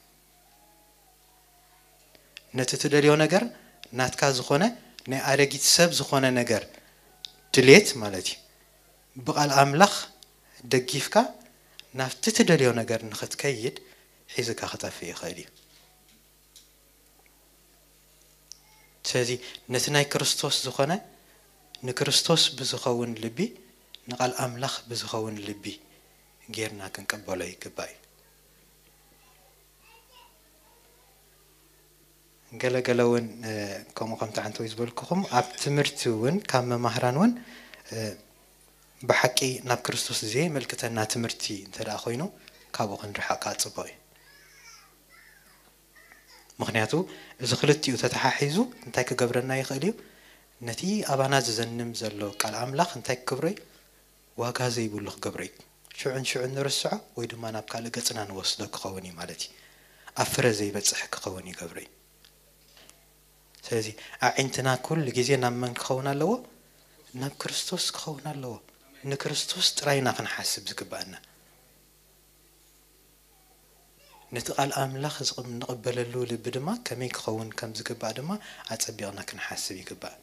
ነቲ ትደልዮ ነገር ናትካ ዝኾነ ናይ ኣረጊት ሰብ ዝኾነ ነገር ድሌት ማለት እዩ። ብቓል ኣምላኽ ደጊፍካ ናብቲ ትደልዮ ነገር ንኽትከይድ ሒዝካ ክጠፍእ ይኽእል እዩ። ስለዚ ነቲ ናይ ክርስቶስ ዝኾነ ንክርስቶስ ብዝኸውን ልቢ፣ ንቓል ኣምላኽ ብዝኸውን ልቢ ጌርና ክንቀበሎ ይግባእ እዩ። ገለገለ እውን፣ እ፣ ከምኡ ከምቲ ሓንቲ ወይ ዝበልኩኹም ኣብ ትምህርቲ እውን ካብ መማህራን እውን፣ እ፣ ብሓቂ ናብ ክርስቶስ ዘየመልክተና ትምህርቲ እንተ ደኣ ኮይኑ ካብኡ ክንርሓቕ ከዓ ጽቡቕ እዩ። ምኽንያቱ እዚ ክልቲኡ ተተሓሒዙ እንታይ ክገብረና ይኽእል እዩ? ነቲ ኣባና ዝዘንም ዘሎ ቃል ኣምላኽ እንታይ ክገብሮ እዩ? ዋጋ ዘይብሉ ክገብሮ እዩ። ሽዑን ሽዑን ንርስዖ ወይ ድማ ናብ ካልእ ገጽና ንወስዶ ክኸውን እዩ ማለት እዩ። ኣብ ፍረ ዘይበጽሕ ክኸውን ይገብሮ እዩ። ስለዚ ኣዒንትና ኩሉ ግዜ ናብ መን ክኸውን ኣለዎ? ናብ ክርስቶስ ክኸውን ኣለዎ። ንክርስቶስ ጥራይ ኢና ክንሓስብ ዝግባኣና። ነቲ ቃል ኣምላኽ ዝቕም-፣ ንቕበለሉ ልቢ ድማ ከመይ ክኸውን ከም ዝግባእ ድማ ኣጸቢቕና ክንሓስብ ይግባእ።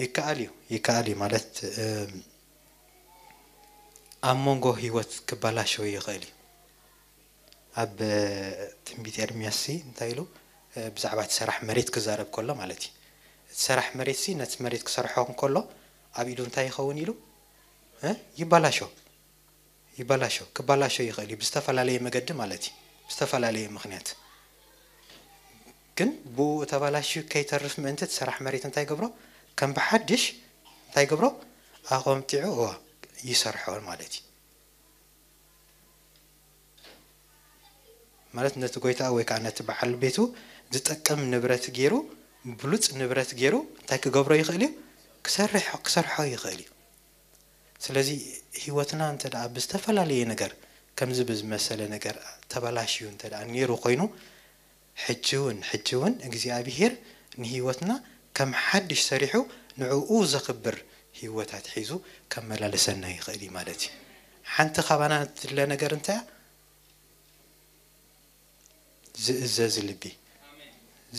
ይከኣል እዩ፣ ይከኣል እዩ ማለት፣ እም፣ ኣብ መንጎ ህይወት ክበላሸው ይኽእል እዩ። ኣብ፣ እ፣ ትንቢት ኤርምያስ ሲ እንታይ ኢሉ፣ እ፣ ብዛዕባ እቲ ሰራሕ መሬት ክዛረብ ከሎ ማለት እዩ። እቲ ሰራሕ መሬት ሲ ነቲ መሬት ክሰርሖ እንከሎ ኣብ ኢዱ እንታይ ይኸውን ኢሉ፣ እ፣ ይበላሾ። ይበላሾ፣ ክበላሾ ይኽእል እዩ ብዝተፈላለየ መገዲ ማለት እዩ፣ ብዝተፈላለየ ምኽንያት። ግን ብኡ ተበላሽዩ ከይተርፍ ምእንቲ እቲ ሰራሕ መሬት እንታይ ይገብሮ? ከም ብሓድሽ እንታይ ይገብሮ? ኣቖምጢዑ፣ እዋ፣ ይሰርሖ ማለት እዩ። ማለት ነቲ ጎይታ ወይ ከዓ ነቲ በዓል ቤቱ ዝጠቅም ንብረት ገይሩ፣ ብሉጽ ንብረት ገይሩ እንታይ ክገብሮ ይኽእል እዩ? ክሰርሕ-፣ ክሰርሖ ይኽእል እዩ። ስለዚ ህይወትና እንተ ደኣ ብዝተፈላለየ ነገር ከምዚ ብዝመሰለ ነገር ተበላሽዩ እንተ ደኣ ነይሩ ኮይኑ፣ ሕጂ እውን፣ ሕጂ እውን እግዚኣብሄር ንህይወትና ከም ሓድሽ ሰሪሑ ንዕኡ ዘኽብር ህይወት ኣትሒዙ ከመላልሰና ይኽእል እዩ ማለት እዩ። ሓንቲ ካባና ትድለ ነገር እንታይ እያ? ዝእዘዝ ልቢ።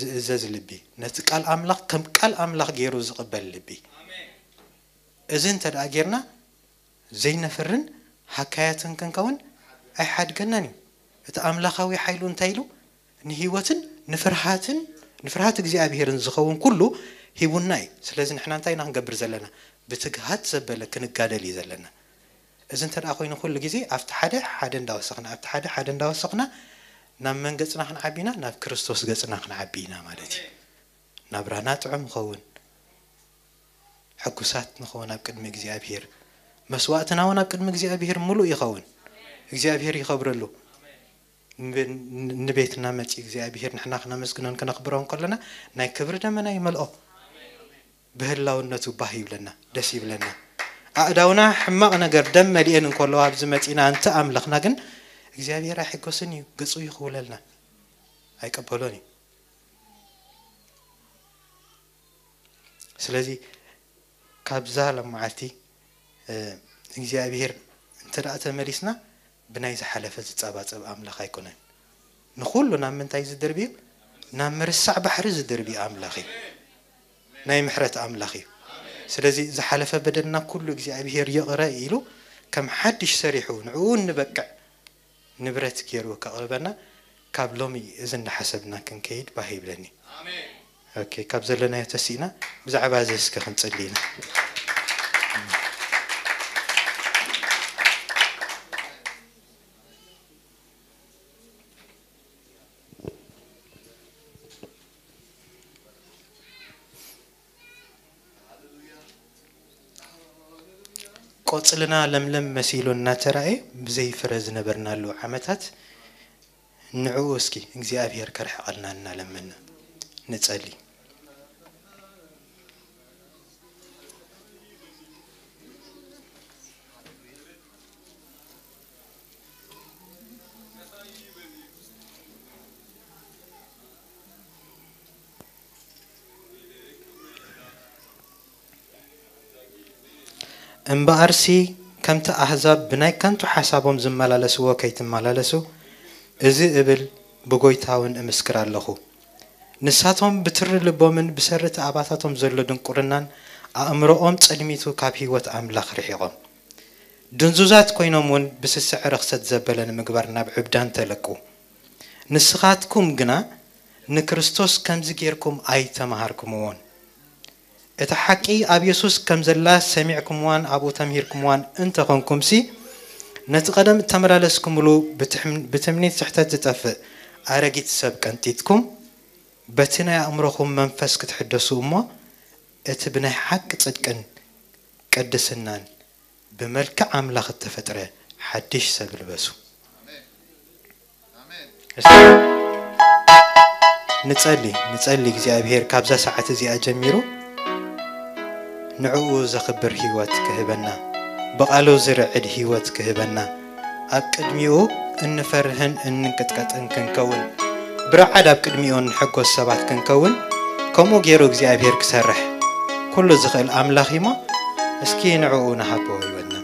ዝእዘዝ ልቢ። ነቲ ቃል ኣምላኽ ከም ቃል ኣምላኽ ገይሩ ዝቕበል ልቢ። እዚ እንተ ደኣ ጌርና ዘይነፍርን ሃካያትን ክንከውን ኣይሓድገናን እዩ። እቲ ኣምላኻዊ ሓይሉ እንታይ ኢሉ? ንህይወትን ንፍርሃትን፣ ንፍርሃት እግዚኣብሄርን ዝኸውን ኩሉ ሂቡና እዩ። ስለዚ ንሕና እንታይ ኢና ክንገብር ዘለና? ብትግሃት ዘበለ ክንጋደል እዩ ዘለና። እዚ እንተ ደኣ ኮይኑ ኩሉ ግዜ ኣብቲ ሓደ ሓደ እንዳወሰኽና፣ ኣብቲ ሓደ ሓደ እንዳወሰኽና ናብ መን ገጽና ክንዓቢ ኢና? ናብ ክርስቶስ ገጽና ክንዓቢ ኢና ማለት እዩ። ናብራና ጥዑም ይኸውን፣ ሕጉሳት ንኸውን ኣብ ቅድሚ እግዚኣብሄር። መስዋእትና እውን ኣብ ቅድሚ እግዚኣብሄር ምሉእ ይኸውን። እግዚኣብሄር ይኸብረሉ። ንቤ-፣ ንቤትና መጺኡ እግዚኣብሄር ንሕና ክነመስግኖን ክነኽብሮን ከለና ናይ ክብሪ ደመና ይመልኦ። ብህላውነቱ ባህ ይብለና፣ ደስ ይብለና። ኣእዳውና ሕማቕ ነገር ደም መሊኤን እንከለዋ ኣብዚ መጺና እንተ ኣምለኽና ግን እግዚኣብሄር ኣይሕጎስን እዩ፣ ገጹ ይኽውለልና፣ ኣይቀበሎን እዩ። ስለዚ ካብዛ ሎማዓልቲ፣ እ፣ እግዚኣብሄር እንተ ደኣ ተመሊስና ብናይ ዝሓለፈ ዝጸባጸብ ኣምላኽ ኣይኮነን። ንኹሉ ናብ ምንታይ ዝድርብ እዩ? ናብ ምርሳዕ ባሕሪ ዝድርብ እዩ ኣምላኽ እዩ። ናይ ምሕረት ኣምላኽ እዩ። ስለዚ ዝሓለፈ በደልና ኩሉ እግዚኣብሄር ይቕረ ኢሉ ከም ሓድሽ ሰሪሑ ንዕኡ እንበቅዕ ንብረት ገይሩ ከቕርበና ካብ ሎሚ እዚ እንዳሓሰብና ክንከይድ ባህ ይብለኒ። ኣሜን። ኦኬ፣ ካብ ዘለናዮ ተሲእና ብዛዕባ እዚ እስከ ክንጽሊ ኢና። ቆጽልና ለምለም መሲሉ እናተራእየ ብዘይ ፍረ ዝነበርናሉ ዓመታት፣ ንዕኡ እስኪ እግዚኣብሔር ከርሕቐልና እናለመና ንጸሊ። እምበኣርሲ ከምቲ ኣህዛብ ብናይ ከንቱ ሓሳቦም ዝመላለስዎ ከይትመላለሱ፣ እዚ እብል ብጎይታ እውን እምስክር ኣለኹ። ንሳቶም ብትሪ ልቦምን ብሰሪ እቲ ኣባታቶም ዘሎ ድንቁርናን ኣእምሮኦም ጸልሚቱ ካብ ህይወት ኣምላኽ ርሒቖም። ድንዙዛት ኮይኖም እውን ብስስዐ ርኽሰት ዘበለ ንምግባር ናብ ዕብዳን ተለቁ። ንስኻትኩም ግና ንክርስቶስ ከምዚ ጌርኩም ኣይተማሃርኩምዎን። እታ ሓቂ ኣብ የሱስ ከም ዘላ ሰሚዕኩምዋን ኣብኡ ተምሂርኩምዋን እንተ ኾንኩምሲ፣ ነቲ ቀደም እተመላለስኩምሉ ብትሕም-፣ ብትምኒት ስሕተት ዝጠፍእ ኣረጊት ሰብ ቀንጢጥኩም፣ በቲ ናይ ኣእምሮኹም መንፈስ ክትሕደሱ እሞ፣ እቲ ብናይ ሓቂ ጽድቅን ቅድስናን ብመልክዕ ኣምላኽ እተፈጥረ ሓድሽ ሰብ ልበሱ። እስቲ ንጸሊ፣ ንጸሊ እግዚኣብሔር ካብዛ ሰዓት እዚኣ ጀሚሩ ንዕኡ ዘኽብር ህይወት ክህበና፣ ብቓሉ ዝርዕድ ህይወት ክህበና፣ ኣብ ቅድሚኡ እንፈርህን እንንቅጥቀጥን ክንከውን፣ ብረዓድ ኣብ ቅድሚኡ እንሕጎስ ሰባት ክንከውን፣ ከምኡ ገይሩ እግዚኣብሔር ክሰርሕ ኩሉ ዝኽእል ኣምላኽ እዩሞ፣ እስኪ ንዕኡ ንሃቦ ህይወትና።